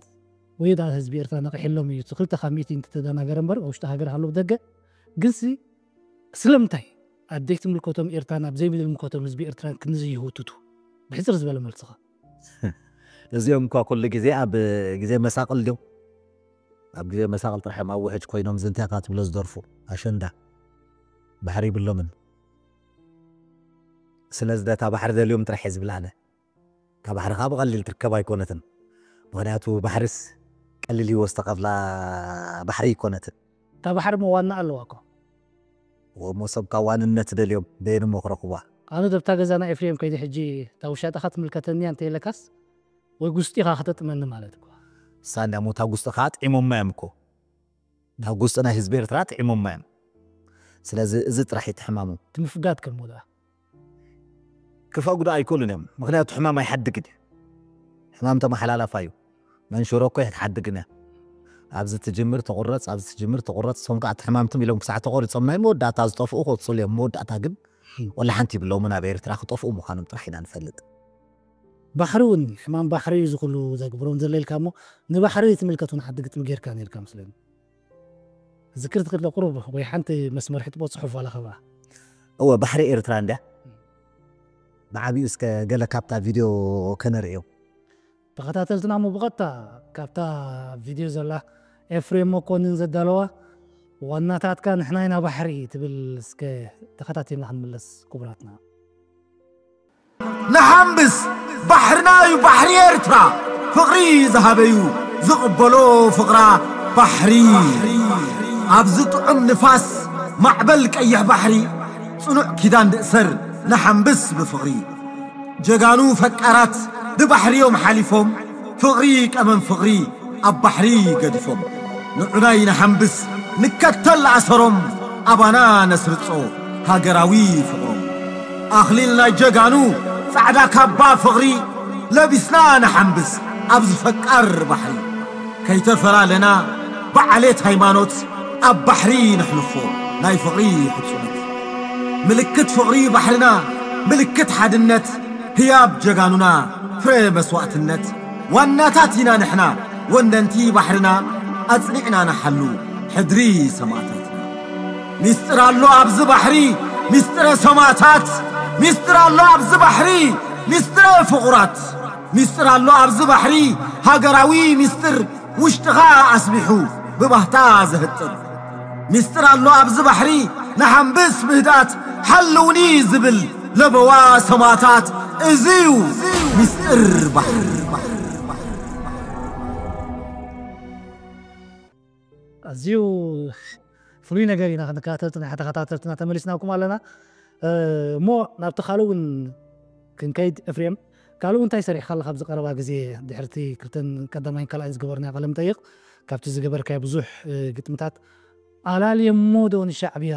ወይ ዳ ህዝቢ ኤርትራ ነቂሕሎም እዩ። ክልተ ካብ ሚእቲ እንተተደናገረ እምበር ውሽጢ ሃገር ሃሎ ደገ ግንሲ ስለምንታይ ኣብ ዘይትምልከቶም ኤርትራን ኣብ ዘይምልከቶም ህዝቢ ኤርትራን ክንዚ ይህውትቱ? ብሕፅር ዝበለ መልስኻ። እዚኦም እኳ ኩሉ ግዜ ኣብ ግዜ መሳቕል ድዮም? ኣብ ግዜ መሳቕል ጥራሕ እዮም ኣብ ውሕጅ ኮይኖም ዝንተኻ ትብሎ ዝደርፉ። ኣሸንዳ ባሕሪ ይብሎምን። ስለዚ ደታ ባሕሪ ደልዮም ጥራሕ እየ ዝብል ኣነ። ካብ ባሕሪ ከዓ ብቐሊል ትርከብ ኣይኮነትን። ምኽንያቱ ባሕርስ ቀሊል ህይወት ዝተኸፍላ ባሕሪ ኣይኮነትን። እታ ባሕሪ መዋና ኣለዋ እኮ። ወሞ ሰብ ካብ ዋንነት ደልዮም በየንሞ ክረኽቧ። ኣነ ደብታ ገዛና ኤፍሬም ከይዲ ሕጂ እታ ውሻጠኻ ትምልከተኒ እንተ ኢለካስ ወይ ጉስጢኻ ክተጥመኒ ማለት እኮ። ሳንዳ ሞታ ጉስጥኻ ጥዒሞማ እዮም እኮ። ናብ ጉስጢ ናይ ህዝቢ ኤርትራ ጥዒሞማ እዮም። ስለዚ እዚ ጥራሕ እዩ እቲ ሕማሙ። ትምፍጋድ ከልሞ ደኣ። ክፈጉዳ ኣይክእሉን እዮም። ምኽንያቱ ሕማም ኣይሓድግን እዩ። ሕማም ተመሓላላፋ እዩ። መንሽሮ እኮ ኣይትሓድግን እያ። ኣብዚ ትጅምር ተቑረፅ፣ ኣብዚ ትጅምር ተቑረፅ። እሶም ከዓ እቲ ሕማምትም ኢሎም ክሳዕ ተቖሪፆም ናይ መወዳእታ ዝጠፍኡ ክቕፅሉ እዮም። መወዳእታ ግን ወላ ሓንቲ ይብለውምን ኣብ ኤርትራ ክጠፍኡ ምዃኖም ጥራሕ ኢና ንፈልጥ። ባሕሪ እውን ሕማም ባሕሪ እዩ ዝኽሉ ዘግብሮም ዘሎ ኢልካ እሞ ንባሕሪ ትምልከት እውን ሓዲ ግጥሚ ጌርካ ነርካ ምስለኒ። ዝክር ትኽእል ቁሩብ ወይ ሓንቲ መስመር ሕጥቦ ጽሑፍ ዋላ ከባ። እወ ባሕሪ ኤርትራ እንድያ። ብዓቢኡ እስከ ገለ ካብታ ቪድዮ ከነርእዮ። ተኸታተልትና እሞ ብቐጥታ ካብታ ቪድዮ ዘላ ኤፍሬም መኮንን ዘዳለዋ ዋናታትካ ንሕና ኢና ባሕሪ ትብል እስከ ተኸታቲልና ክንምለስ ክቡራትና። ንሓምብስ ባሕርና እዩ ባሕሪ ኤርትራ ፍቕሪ ዝሃበዩ ዝቕበሎ ፍቕራ ባሕሪ ኣብዚ ጥዑም ንፋስ ማዕበል ቀይሕ ባሕሪ ጽኑዕ ኪዳን ንእሰር ንሓምብስ ብፍቕሪ ጀጋኑ ፈቃራት ብባሕሪ እዮም ሓሊፎም ፍቕሪ ቀመም ፍቕሪ ኣብ ባሕሪ ገዲፎም ንዑናይ ንሓምብስ ንከተል ኣሰሮም ኣባና ነስርጾ ሃገራዊ ፍቕሮም ኣኽሊል ናይ ጀጋኑ ጻዕዳ ካባ ፍቕሪ ለቢስና ንሓምብስ ኣብዚ ፈቃር ባሕሪ ከይተፈላለና ብዓሌት ሃይማኖት ኣብ ባሕሪ ነሕልፎ ናይ ፍቕሪ ሕጹነት ምልክት ፍቕሪ ባሕርና ምልክት ሓድነት ህያብ ጀጋኑና ፍረ መስዋእትነት ዋናታት ኢና ንሕና ወነንቲ ባሕርና ኣጽኒዕና ንሓሉ ሕድሪ ሰማእታትና ሚስጥር ኣሎ ኣብዚ ባሕሪ ሚስጥረ ሰማእታት ሚስጥር ኣሎ ኣብዚ ባሕሪ ሚስጥረ ፍቑራት ሚስጥር ኣሎ ኣብዚ ባሕሪ ሃገራዊ ሚስጥር ውሽጥኻ ኣስቢሑ ብባህታ ዘህጥር ሚስጥር ኣሎ ኣብዚ ባሕሪ ንሓምብስ ብህድኣት ሓልውኒ ዝብል ለበዋ ሰማእታት እዚዩ ሚስጥር ባሕሪ ኣዝዩ ፍሉይ ነገር ኢና ክንከታተል ናይ ተኸታተልትና ተመሊስናኩም ኣለና እሞ ናብቲ ካልእ እውን ክንከይድ እፍሬም ካልእ እንታይ ሰሪሕካ ኣለካ ኣብዚ ቀረባ ግዜ ድሕርቲ ክልተን ቀዳማይን ካልኣይን ዝገበርና ቃለ መጠይቕ ካብቲ ዝገበርካዮ ብዙሕ ግጥምታት ኣላልየሞ ዶ ንሻዕብያ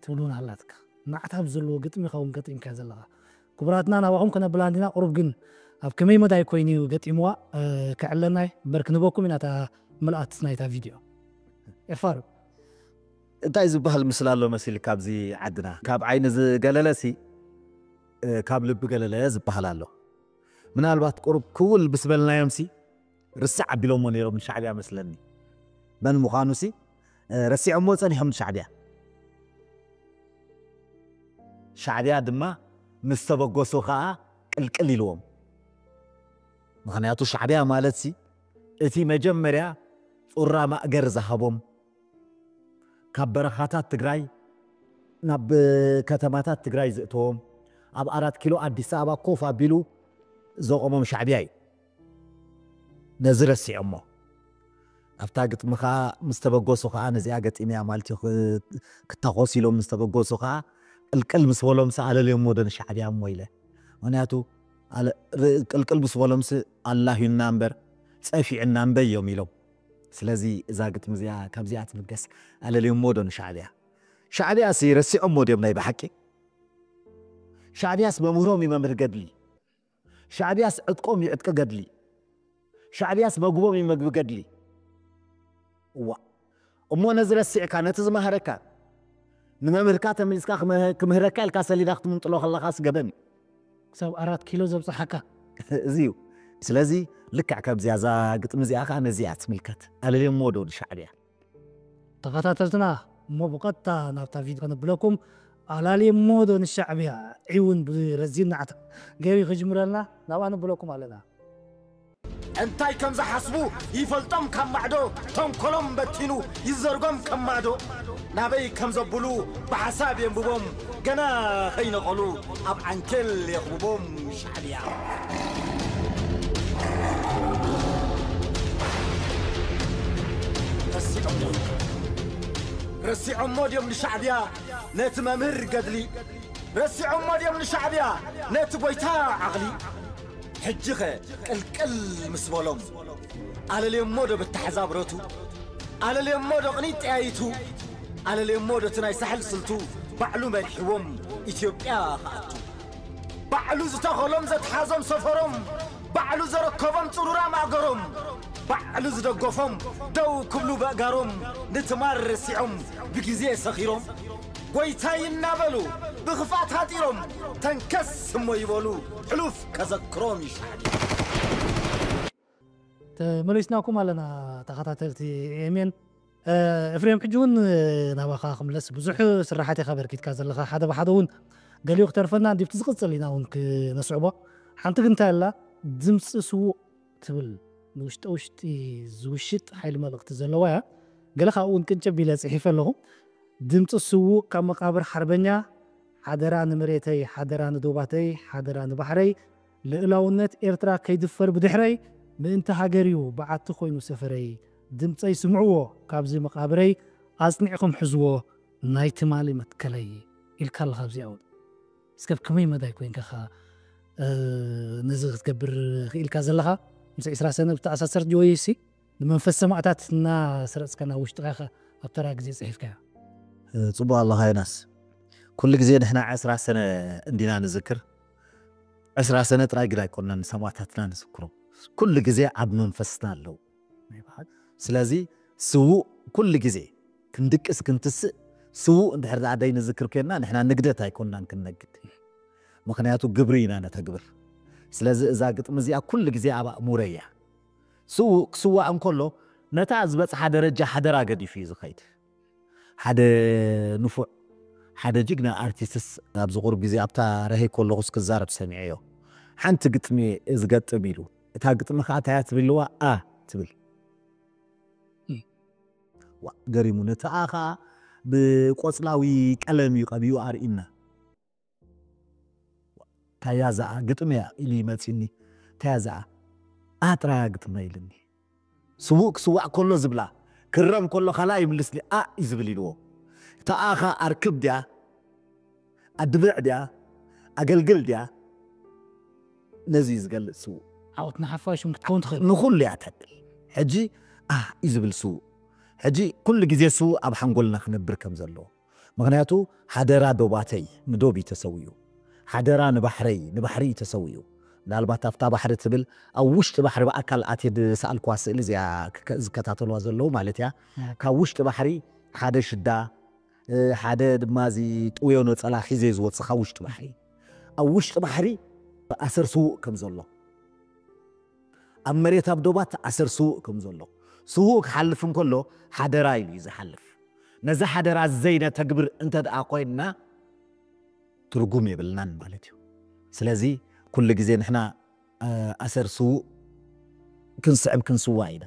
ትብሉን ኣላትካ ማዕታብ ዘለዎ ግጥሚ ኸውን ገጢምካ ዘለኻ ክቡራትና ናባኹም ከነብላ እንዲና ቁሩብ ግን ኣብ ከመይ መዳይ ኮይኑ እዩ ገጢምዋ ከዕለናይ እምበር ክንበኩም ኢና እታ ምልኣት ናይታ ቪድዮ ኤፋር እንታይ ዝበሃል ምስላ ኣሎ መሲል ካብዚ ዓድና ካብ ዓይኒ ዝገለለ ሲ ካብ ልቢ ገለለ ዝበሃል ኣሎ ምናልባት ቁሩብ ክውል ብስበልናዮም ሲ ርስዕ ኣቢሎሞ ነይሮም ንሻዕብያ መስለኒ መን ምዃኑ ሲ ረሲዖሞ ጸኒሖም ንሻዕብያ ሻዕብያ ድማ ምስ ተበገሱ ከኣ ቅልቅል ኢልዎም ምኽንያቱ ሻዕብያ ማለት ሲ እቲ መጀመርያ ጹራ ማእገር ዝሃቦም ካብ በረኻታት ትግራይ ናብ ከተማታት ትግራይ ዝእተዎም፣ ኣብ ኣራት ኪሎ ኣዲስ ኣበባ ኮፍ ኣቢሉ ዘቆሞም ሻዕብያ እዩ። ነዚ ረሲዖሞ። ኣብታ ግጥሚ ከዓ ምስ ተበገሱ ከዓ ነዚኣ ገጢመያ ማለት እዩ። ክ- ክታኾስ ኢሎም ምስ ተበገሱ ከዓ ቅልቅል ምስ በሎም ሰ ኣለልዮሞ ዶ ንሻዕብያ እሞ ኢለ። ምክንያቱ ኣለ- ር- ቅልቅል ምስ በሎም ስ ኣላህዩና እምበር ጸፊዕና እምበር እዮም ኢሎም። ስለዚ እዛ ግጥሚ እዚኣ ካብዚኣ ትብገስ። ኣለልዮሞ ዶ ንሻዕብያ? ሻዕብያ ሲ ረሲዖሞ ድዮም ናይ ብሓቂ? ሻዕብያስ መምህሮም እዩ መምህር ገድሊ። ሻዕብያስ ዕጥቆም እዩ ዕጥቂ ገድሊ። ሻዕብያስ መግቦም እዩ መግቢ ገድሊ። እዋ እሞ ነዚ ረሲዕካ ነቲ ዝመሃረካ ንመምህርካ ተመሊስካ ክመህ- ክምህረካ ኢልካ ሰሊዳ ክትምንጥሎ ከለካ ስገበን እዩ። ክሳብ ኣራት ኪሎ ዘብፅሓካ። እዚ እዩ። ስለዚ ልክዕ ከምዚኣ እዛ ግጥሚ እዚኣ ከዓ ነዚኣ ትምልከት። ኣለልዮሞ ዶ ንሻዕብያ? ተኸታተልትና እሞ ብቐጥታ ናብታ ቪድዮ ከነብለኩም። ኣላልየሞ ዶ ንሻዕብያ? ዒውን ብረዚን ናዕታ ገቢ ክጅምረልና ናብኣ ንብለኩም ኣለና። እንታይ ከም ዝሓስቡ ይፈልጦም ካብ ማዕዶ፣ ተንኮሎም በቲኑ ይዘርጎም ከም ማዕዶ። ናበይ ከም ዘብሉ ብሓሳብ የንብቦም፣ ገና ከይነቐሉ ኣብ ዓንኬል የኽብቦም ሻዕብያ። ረሲዖሞ ረሲዖሞ ድዮም ንሻዕብያ ነቲ መምህር ገድሊ? ረሲዖሞ ድዮም ንሻዕብያ ነቲ ጎይታ ዓቕሊ? ሕጂኸ ቅልቅል ምስ በሎም ኣለልዮሞ ዶ ብተሓዛ ብረቱ? ኣለልዮሞ ዶ ቅኒት ጠያይቱ? ኣለልዮሞ ዶ እቲ ናይ ሳሕል ስልቱ ባዕሉ መሪሕዎም ኢትዮጵያ ክኣቱ? ባዕሉ ዝተኸሎም ዘትሓዞም ሰፈሮም፣ ባዕሉ ዘረከቦም ጽሩራ ማእገሮም፣ ባዕሉ ዝደገፎም ደው ክብሉ በእጋሮም ንትማል ረሲዖም ብግዜ ሰኺሮም፣ ጎይታይ እናበሉ ብኽፍኣት ሃጢሮም ተንከስ እሞ ይበሉ ሕሉፍ ከዘክሮም ይሻዕል። ተመሊስናኩም ኣለና ተኸታተልቲ ኤሜን። ኤፍሬም፣ ሕጂ እውን ናባኻ ክምለስ። ብዙሕ ስራሓት ኢኻ በርኪትካ ዘለኻ። ሓደ ብሓደ እውን ገሊኡ ክተርፈና እንዲብቲ ዝቕፅል ኢና እውን ክነስዕቦ። ሓንቲ ግን እንታይ ኣላ? ድምፂ ስዉእ ትብል ንውሽጠ ውሽጢ ዝውሽጥ ሓይሊ መልእኽቲ ዘለዋ እያ። ገለ ካብኡ እውን ቅንጭብ ኢለ ፅሒፈ ኣለኹ። ድምፂ ስዉእ ካብ መቃብር ሓርበኛ፣ ሓደራ ንመሬተይ፣ ሓደራ ንዶባተይ፣ ሓደራ ንባሕረይ፣ ልእላውነት ኤርትራ ከይድፈር ብድሕረይ፣ ምእንቲ ሃገር እዩ በዓቲ ኮይኑ ሰፈረይ። ድምፀይ ስምዕዎ ካብዚ መቃብረይ፣ ኣጽኒዕኹም ሕዝዎ ናይ ትማሊ መትከለይ ኢልካ ኣለኻ። ኣብዚኣ እውን እስከ ኣብ ከመይ መዳይ ኮይንካ ኢኻ ነዚ ክትገብር ክኢልካ ዘለኻ? ምስ ዕስራ ሰነ ብተኣሳሰርት ጅወይሲ ንመንፈስ ሰማእታት እናሰረጽካ ናብ ውሽጥኻ ኢኻ ኣብ ተራ ግዜ ጽሒፍካያ። ጽቡቕ ኣለኻ ዮናስ። ኩሉ ግዜ ንሕና ዕስራ ሰነ እንዲና ንዝክር። ዕስራ ሰነ ጥራይ ግዳ ኣይኮንና ንሰማእታትና ንዝክሮም። ኩሉ ግዜ ኣብ መንፈስና ኣለዉ። ስለዚ ስዉእ ኩሉ ግዜ ክንድቅስ ክንትስእ ስዉእ እንድሕር ደኣ ደይ ንዝክር ኮይንና ንሕና ንግደት ኣይኮንናን ክንነግድ። ምኽንያቱ ግብሪ ኢና ነተግብር። ስለዚ እዛ ግጥሚ እዚኣ ኩሉ ግዜ ኣብ ኣእሙረይ እያ። ስዉእ ክስዋእ እንከሎ ነታ ዝበጽሓ ደረጃ ሓደራ ገዲፉ እዩ ዝኸይድ። ሓደ ንፉዕ ሓደ ጅግና ኣርቲስትስ ኣብዚ ቁሩብ ግዜ ኣብታ ረሄ ከለኹስ ክዛረብ ሰሚዐዮ። ሓንቲ ግጥሚ ዝገጥም ኢሉ እታ ግጥሚ ከዓ እንታይ እያ ትብልዋ? ኣ ትብል። ዋ፣ ገሪሙኒ። እቲ ኣ ከዓ ብቆፅላዊ ቀለም እዩ ቀቢኡ ኣርኢና። ታያ ዝኣ ግጥሚ እያ ኢሉ ይመፅኒ። ታያ ዝኣ ኣ ጥራያ ግጥመ ኢልኒ። ስዉእ ክስዋእ ከሎ ዝብላ ክረም ከሎ ካላ ይምልስኒ ኣ እዩ ዝብል ኢልዎ። እታ ኣኻ ኣርክብ ድያ ኣድብዕ ድያ ኣገልግል ድያ ነዚ እዩ ዝገልፅ ስዉእ። ዓወት ንሓፋሽም ክትከውን ትኽእል። ንኹሉ እያ ተድል። ሕጂ ኣ እዩ ዝብል ስዉእ። ሕጂ ኩሉ ግዜ ስዉእ ኣብ ሓንጎልና ክነብር ከም ዘለዎ። ምኽንያቱ ሓደራ ዶባተይ ንዶብ እዩ ተሰዊኡ። ሓደራ ንባሕረይ ንባሕሪ እዩ ተሰዊኡ። ምናልባት ኣብታ ባሕሪ ትብል ኣብ ውሽጢ ባሕሪ ብኣካል ኣትየ ዝሰኣልኩዋ ስእሊ እዚኣ ክከ- ዝከታተልዋ ዘለዉ ማለት እያ። ካብ ውሽጢ ባሕሪ ሓደ ሽዳ ሓደ ድማ እዚ ጥውዮ ነፀላ ሒዘ ዝወፅእ ካብ ውሽጢ ባሕሪ ኣብ ውሽጢ ባሕሪ ኣሰር ስዉእ ከም ዘሎ ኣብ መሬት ኣብ ዶባት ኣሰር ስዉእ ከም ዘሎ ስዉእ ክሓልፍ እንከሎ ሓደራ ኢሉ እዩ ዝሓልፍ። ነዚ ሓደራ ዘይነተግብር እንተ ደኣ ኮይንና ትርጉም የብልናን ማለት እዩ። ስለዚ ኩሉ ግዜ ንሕና ኣሰር ስዉእ ክንስዕም ክንስዋ ኢና።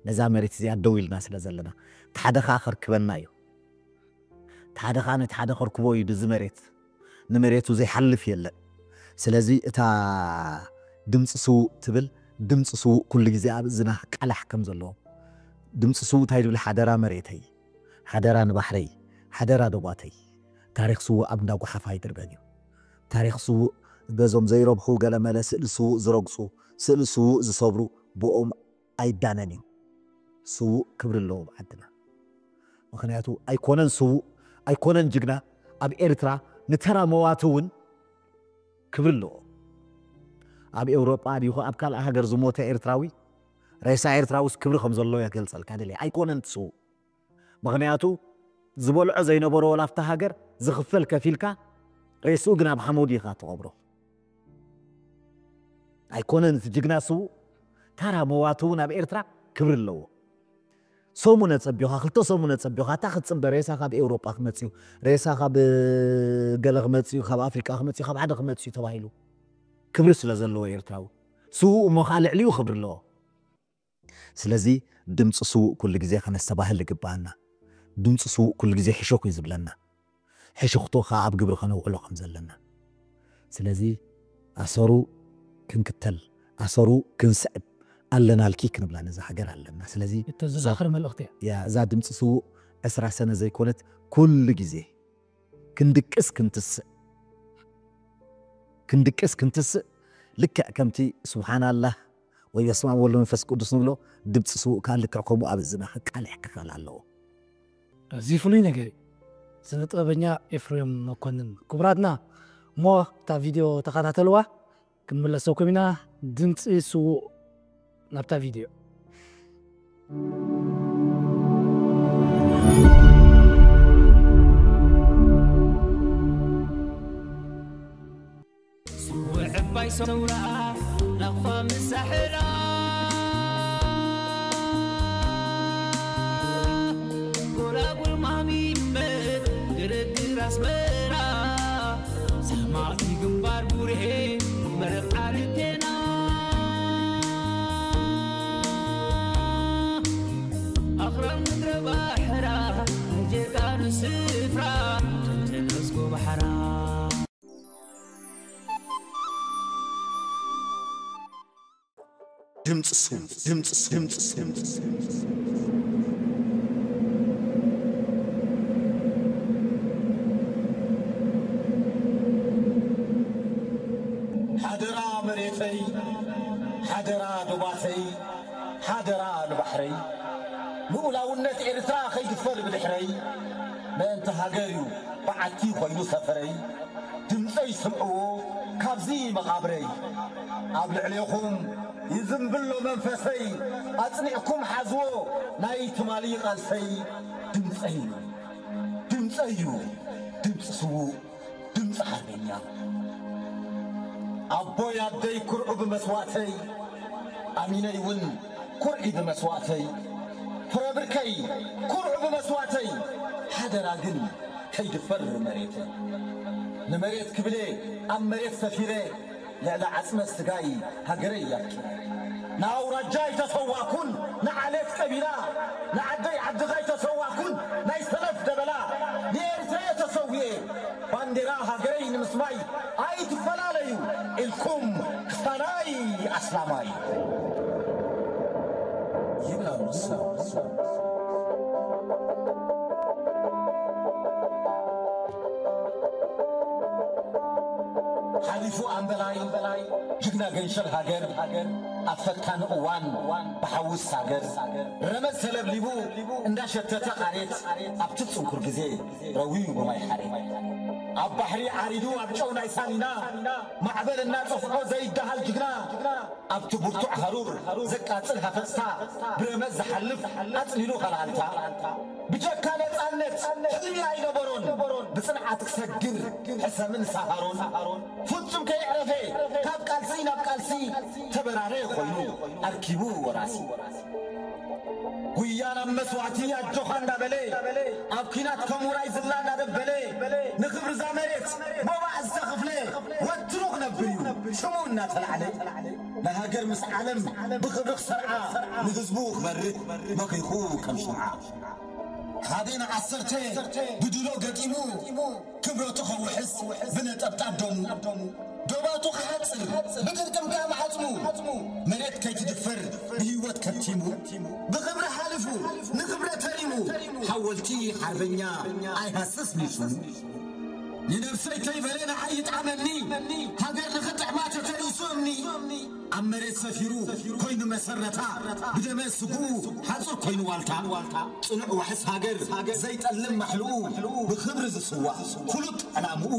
ነዛ መሬት እዚኣ ደው ኢልና ስለ ዘለና እቲ ሓደ ከዓ ከርክበና እዩ። ሓደ ኸዓ ነቲ ሓደ ከርክቦ እዩ ድዚ መሬት። ንመሬቱ ዘይሓልፍ የለን። ስለዚ እታ ድምፂ ስዉእ ትብል፣ ድምፂ ስዉእ ኩሉ ግዜ ኣብ እዝና ቃላሕ ከም ዘለዎ። ድምፂ ስዉእ እንታይ ዝብል? ሓደራ መሬተይ፣ ሓደራ ንባሕረይ፣ ሓደራ ዶባተይ። ታሪኽ ስዉእ ኣብ እንዳ ጓሓፍ ኣይድርበን እዩ። ታሪኽ ስዉእ በዞም ዘይረብሑ ገለመለ ስእሊ ስዉእ ዝረግፁ፣ ስእሊ ስዉእ ዝሰብሩ ብኦም ኣይዳነን እዩ። ስዉእ ክብሪ ኣለዎ ኣብ ዓድና። ምኽንያቱ ኣይኮነን ስዉእ፣ ኣይኮነን ጅግና፣ ኣብ ኤርትራ ንተራ መዋቲ እውን ክብሪ ኣለዎ። ኣብ ኤውሮጳ ድዩ ኣብ ካልእ ሃገር ዝሞተ ኤርትራዊ፣ ሬሳ ኤርትራዊስ ክብሪ ከም ዘለዎ የገልጸልካ ደልየ። ኣይኮነን እቲ ስዉእ። ምኽንያቱ ዝበልዖ ዘይነበሮ ወላ ኣብታ ሃገር ዝኽፈል ከፊልካ፣ ሬስኡ ግን ኣብ ሓመዱ ኢኻ ትቐብሮ። ኣይኮነን እቲ ጅግና ስዉእ፣ ታራ መዋቲ እውን ኣብ ኤርትራ ክብሪ ኣለዎ። ሰሙነ ጸቢኻ፣ ክልተ ሰሙነ ጸቢኻ፣ እታ ክትጽበ ሬሳ ካብ ኤውሮጳ ክመጽእ እዩ፣ ሬሳ ካብ ገለ ክመጽእ እዩ፣ ካብ ኣፍሪቃ ክመጽእ እዩ፣ ካብ ሓደ ክመጽእ እዩ ተባሂሉ ክብሪ ስለ ዘለዎ ኤርትራዊ ስዉእ እሞ ኸኣ ልዕሊኡ ክብሪ ኣለዎ። ስለዚ ድምፂ ስዉእ ኩሉ ግዜ ከነስተባህል ይግብኣና። ድምፂ ስዉእ ኩሉ ግዜ ሕሹኽ እዩ ዝብለና። ሕሹኽቶ ኸዓ ኣብ ግብሪ ከነውዕሎ ከም ዘለና። ስለዚ ኣሰሩ ክንክተል፣ ኣሰሩ ክንስዕብ ኣለናልኪ ክንብላ ነዛ ሃገር ኣለና። ስለዚ እቶ ዘዛኽር መልእኽቲ እያ። እያ፣ እዛ ድምፂ ስዉእ ዕስራ ሰነ ዘይኮነት ኩሉ ግዜ ክንድቅስ ክንትስእ፣ ክንድቅስ ክንትስእ ልክዕ ከምቲ ስብሓናላህ ወይ በስመ ኣብ ወወልድ ወመንፈስ ቅዱስ ንብሎ ድምፂ ስዉእ ከዓ ልክዕ ከምኡ ኣብ እዝና ክቃልሕ ክኽእል ኣለዎ። ኣዝዩ ፍሉይ ነገር እዩ። ስነ ጥበበኛ ኤፍሬም መኮንን። ክቡራትና፣ እሞ እታ ቪድዮ ተኸታተልዋ፣ ክንምለሰኩም ኢና። ድምፂ ስዉእ ናብታ ቪድዮ። ስውዕ ዕባይ ሰውራ ናቕፋ ምሳሕራ ጎላጉል ማሚመት ግርግር ኣስመራ ሰማዕቲ ግንባር ቡሬ መረብ ዓልቴና ኣኽራን ምድረ ባሕራ ንጀጋኑ ስፍራ ተንተነስጎ ባሕራ ድምፂ ስዉእ፣ ድምፂ ስዉእ፣ ድምፂ ስዉእ። ሓደራ መሬተይ፣ ሓደራ ዶባተይ፣ ሓደራ ንባሕረይ፣ ልኡላውነት ኤርትራ ከይድፈር ብድሕረይ፣ ምእንቲ ሃገር እዩ በዓቲ ኮይኑ ሰፈረይ። ድምፀይ ስምዕዎ ካብዚ መቓብረይ፣ ኣብ ልዕሌኹም ይዝንብሎ መንፈሰይ፣ ኣጽኒዕኩም ሓዝዎ ናይ ትማሊ ቃልሰይ። ድምፀይ እዩ፣ ድምፀይ እዩ፣ ድምፂ ስዉእ፣ ድምፂ ሓርበኛ። ኣቦይ ኣደይ ኩርዑ ብመስዋእተይ፣ ኣሚነይ እውን ኩርዒ ብመስዋእተይ፣ ፍረ ብርከይ ኩርዑ ብመስዋእተይ፣ ሓደራ ግን ከይድፈር መሬተይ። ንመሬት ክብለ ኣብ መሬት ሰፊረ፣ ልዕሊ ዓጽመ ስጋይ ሃገረይ ኣፍቂረ። ንኣውራጃ ኣይተሰዋኩን፣ ንዓሌት ቀቢላ፣ ንዓደይ ዓድኻ ኣይተሰዋኩን፣ ናይ ሰለፍ ደበላ፣ ንኤርትራ እየ ተሰዊኤ። ባንዴራ ሃገረይ ንምስማይ ኣይትፈላለዩ ኢልኩም ክስታናይ ኣስላማይ። ይብላ ንሱ። ሓሊፉ ኣምበላይ ጅግና ገንሸል ሃገር፣ ኣብ ፈታኒ እዋን ብሓዊ ዝሳገር፣ ረመጽ ተለብሊቡ እንዳሸተተ ቃሬት፣ ኣብቲ ጽንኩር ግዜ ረዊዩ ብማይ ሓሬት። ኣብ ባሕሪ ዓሪዱ ኣብ ጨው ናይ ሳሊና፣ ማዕበል እናጸፍዖ ዘይደሃል ጅግና፣ ኣብቲ ብርቱዕ ሃሩር ዘቃጽል ሃፈጽታ፣ ብረመጽ ዝሓልፍ ኣጽሊሉ ኸልኣልታ። ብጀካ ነጻነት ሕልሚ ኣይነበሮን፣ ብጽንዓት ክሰግር ሕሰምን ሳሃሮን። ፍጹም ከየዕረፈ ካብ ቃልሲ ናብ ቃልሲ ተበራረ ኮይኑ ኣርኪቡ ወራሲ። ጉያ ናብ መስዋእቲ ኣጆኻ እንዳበለ፣ ኣብ ኲናት ከም ውራይ ዝላ እንዳደበለ፣ ንኽብሪ እዛ መሬት ሞባእ ዝተኽፍለ ወትሩ ክነብር እዩ ሽሙ እናተላዕለ። ንሃገር ምስ ዓለም ብኽብሪ ክሰርዓ፣ ንህዝቡ ክመርህ መኺኹ ከም ሽምዓ። ሓደ ንዓሰርተ ብድሎ ገጢሙ ክብረቱ ከውሕስ ብነጠብጣብ ደሙ ዶባቱ ክሓጽር ብግርጥምጣም ዓጽሙ መሬት ከይትድፈር ብህይወት ከቲሙ ብኽብሪ ሓሊፉ ንኽብረ ተሪሙ ሓወልቲ ሓርበኛ ኣይሃስስ ንሹሙ ንነብሰይ ከይበለ ንዓይ ይጥዓመኒ ሃገር ንኽጥዕማ ተተሪሱ እምኒ ኣብ መሬት ሰፊሩ ኮይኑ መሰረታ ብደመ ስጉ ሓጹር ኮይኑ ዋልታ ጽኑዕ ዋሕስ ሃገር ዘይጠልም ማሕልኡ ብኽብሪ ዝስዋዕ ፍሉጥ ዕላምኡ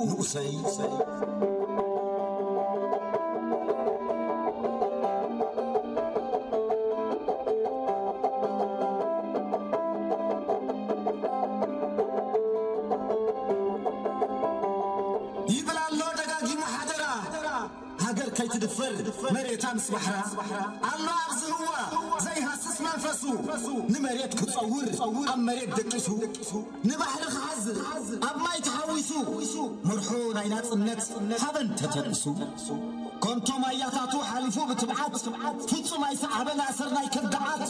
ንኡሰይ ይብል ኣሎ ደጋጊሙ ሓደራ ሃገር ከይትድፈር መሬታ ምስ ባሕራ ኣሎ ኣብዚ ህዋ ዘይሃስስ መንፈሱ ንመሬት ክጸውር ኣብ መሬት ደቂሱ ንባሕሪ ክሓዝር ኣብ ማይ ተሓዊሱ መርሖ ናይ ናጽነት ሃበን ተተንሱ ከምቶም ኣያታቱ ሓሊፉ ብትብዓት ፍጹም ኣይሰዓበን ኣሰር ናይ ከብድዓት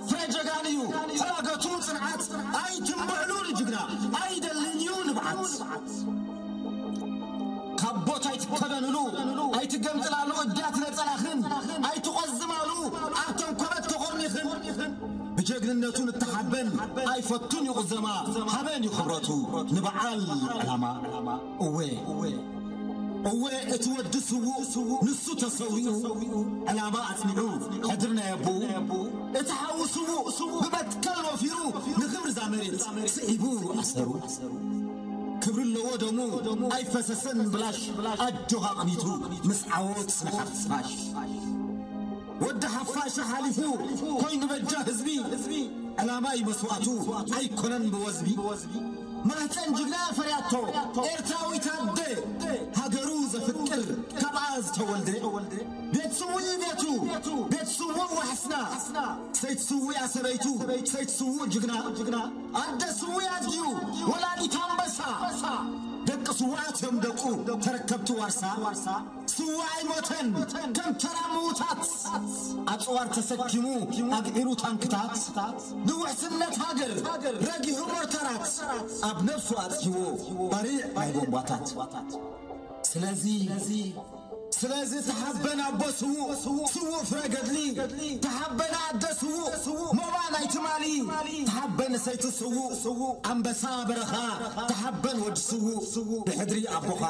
ፍረ ጀጋን እዩ ሕራገቱ ጽንዓት ኣይትንብዕሉ ንጅግና ኣይደልን እዩ ንብዓት ካብ ቦታ ኣይትከደንሉ ኣይትገምጥላሉ እዳት ነጸላኽን ኣይትቖዝማሉ ኣብ ተንኮበት ተኾርኒኽን ብጀግንነቱ ንተሓበን ኣይፈቱን ይቑዘማ ሃበን እዩ ክብረቱ ንበዓል ዕላማ እወ እወ እቲ ወዲ ስዉእ ንሱ ተሰዊኡ ዕላማ ኣጽኒዑ ሕድሪ ናይ ኣቦኡ እቲ ሓዊ ስዉእ ብመትከል ወፊሩ ንኽብሪ እዛ መሬት ስዒቡ ኣሰሩ ክብሪ ኣለዎ ደሙ ኣይፈሰሰን ብላሽ ኣጆኻ ኣቕኒቱ ምስ ዓወት ስነ ሓፋሽ ወዲ ሓፋሽ ሓሊፉ ኮይኑ በጃ ህዝቢ ዕላማ እዩ መስዋእቱ ኣይኮነን ብወዝቢ ማህፀን ጅግና ፈርያቶ ኤርትራዊት ኣደ ሃገሩ ዘፍቅር ካብኣ ዝተወልደ ቤት ስውኢ ቤቱ ቤት ስውእ ዋሕስና ሰይት ስውያ ሰበይቱ ሰይት ስውእ ጅግና ኣደ ስውእ ኣድዩ ወላዲት ኣንበሳ ደቂ ስውኣት እዮም ደቁ ተረከብቲ ዋርሳ ስውእ ኣይሞተን ከም ተራ ምዉታት ኣፅዋር ተሰኪሙ ኣግዒሩ ታንክታት ንውሕስነት ሃገር ረጊሑ ሞርተራት ኣብ ነፍሱ ኣፅሂዎ ባሪዕ ናይ ቦምባታት ስለዚ ስለዚ ተሓበን ኣቦ ስዉእ ስዉእ ፍረ ገድሊ ተሓበን ኣደ ስዉእ ሞባ ናይ ትማሊ ተሓበን ሰይቲ ስዉእ ኣንበሳ በረኻ ተሓበን ወዲ ስዉእ ብሕድሪ ኣቦኻ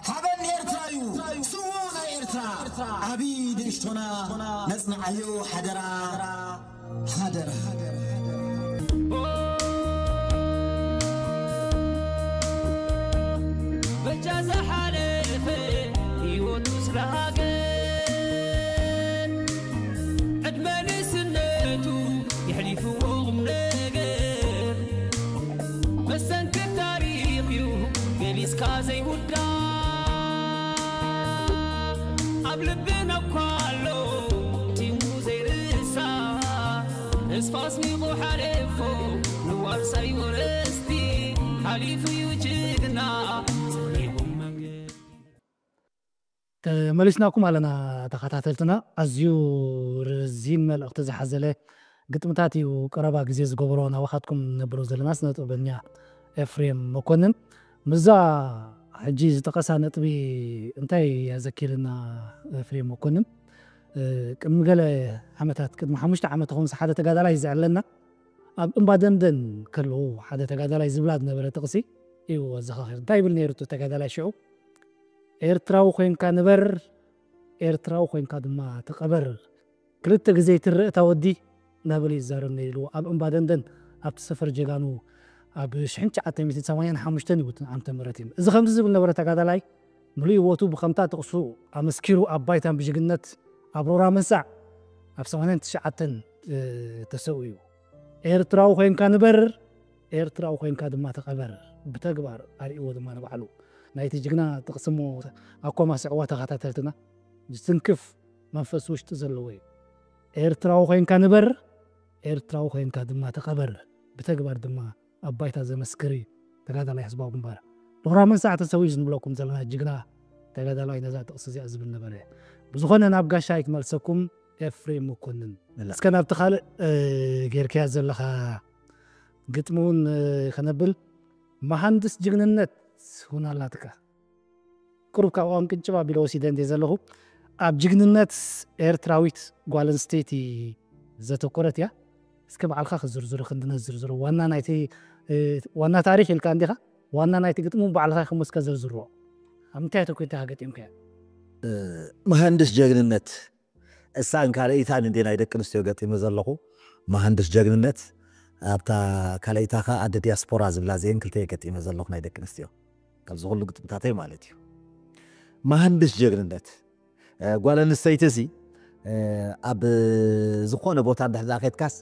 ሓበን ኤርትራ እዩ ስዉእ ናይ ኤርትራ ዓብዪ ንእሽቶና ነጽንዓዮ ሓደራ ሓደራ በጃ ዝሓለፈ ህይወቱ ስለ ሃገር ዕድመ ንእስነቱ የሕሊፍዎ ቁም ነገር መስተንክር ታሪኽ እዩ ገሊጽካ ዘይውዳእ ኣብ ልብና እኳ ኣሎ ቲሙ ዘይርሳ ተስፋ ኣስኒቑ ሓለፎ ንዋርሳይ ወረስቲ ሓሊፉ እዩ ጅግና ጸኒቑ መንገድ ተመሊስናኩም ኣለና ተኸታተልትና። ኣዝዩ ረዚን መልእኽቲ ዝሓዘለ ግጥምታት እዩ ቀረባ ግዜ ዝገበሮ ናባኻትኩም ነብሎ ዘለና ስነ ጥበበኛ ኤፍሬም መኮንን። ምስዛ ሕጂ ዝጠቐሳ ነጥቢ እንታይ እያ ዘኪርና ኤፍሬም መኮንን? ቅድሚ ገለ ዓመታት ቅድሚ ሓሙሽተ ዓመት ኾንስ ሓደ ተጋዳላይ ዘዕለና ኣብ እምባ ደንደን ከለዉ ሓደ ተጋዳላይ ዝብላ ዝነበረ ጥቕሲ እዩ ኣዘኻኺር እንታይ ይብል ነይሩ እቲ ተጋዳላይ ሽዑ ኤርትራዊ ኮይንካ ንበር ኤርትራዊ ኮይንካ ድማ ተቐበር ክልተ ግዜ ይትረእ እታ ወዲ እናበለ ይዛረብ ነይሩ ኣብ እምባ ደንደን ኣብቲ ሰፈር ጀጋኑ ኣብ ሽሕን ትሽዓተ ሚእትን ሰማንያን ሓሙሽተን ይውትን ዓመተ ምህረት እዩ እዚ ከምዚ ዝብል ነበረ ተጋዳላይ ምሉእ ህይወቱ ብኸምታ ጥቕሱ ኣመስኪሩ ኣብ ባይታን ብጅግነት ኣብ ሮራ መንሳዕ ኣብ ሰማንያን ትሽዓተን ተሰዊኡ። ኤርትራዊ ኮይንካ ንበር ኤርትራዊ ኮይንካ ድማ ተቐበር ብተግባር ኣርእይዎ ድማ ንባዕሉ ናይቲ ጅግና ጥቕሲ እሞ ኣኮማስዕዋ ተኸታተልትና ዝትንክፍ መንፈስ ውሽጢ ዘለዎ እዩ። ኤርትራዊ ኮይንካ ንበር ኤርትራዊ ኮይንካ ድማ ተቐበር ብተግባር ድማ ኣብ ባይታ ዘመስክር እዩ ተጋዳላይ ህዝባዊ ግንባር። ዶክተር ኣመን ሳዕ ተሰዊኡ ንብለኩም ዘለና ጅግና ተጋዳላይ ነዛ ጥቕሲ እዚኣ ዝብል ነበረ። ብዝኾነ ናብ ጋሻ ኣይክመልሰኩም ኤፍሬም መኮንን። እስከ ናብቲ ካልእ ጌርካያ ዘለኻ ግጥሚ እውን ከነብል መሃንድስ ጅግንነት ሁን ኣላትካ። ቅሩብ ካብኦም ቅንጭብ ኣቢለ ወሲደ እንደ ዘለኹ ኣብ ጅግንነት ኤርትራዊት ጓል ኣንስተይቲ ዘተኮረት እያ። እስከ ባዕልካ ክዝርዝሩ ክንድነት ዝርዝሩ ዋና ናይቲ ዋና ታሪኽ ኢልካ እንዲኻ ዋና ናይቲ ግጥሙ ባዕልካ ክምስከ ዝርዝሩ ኣብ ምንታይ ተኮይንካ ገጢምካ? መሃንድስ ጀግንነት እሳን ካልኣይታን እንዴ ናይ ደቂ ኣንስትዮ ገጢመ ዘለኹ። መሃንድስ ጀግንነት ኣብታ ካልኣይታ ከ ኣደ ዲያስፖራ ዝብላ እዚአን ክልተ ገጢመ ዘለኹ ናይ ደቂ ኣንስትዮ። ካብዚ ኩሉ ግጥምታተይ ማለት እዩ። መሃንድስ ጀግንነት ጓል ኣንስተይቲ ሲ ኣብ ዝኾነ ቦታ እንድሕር ኬድካስ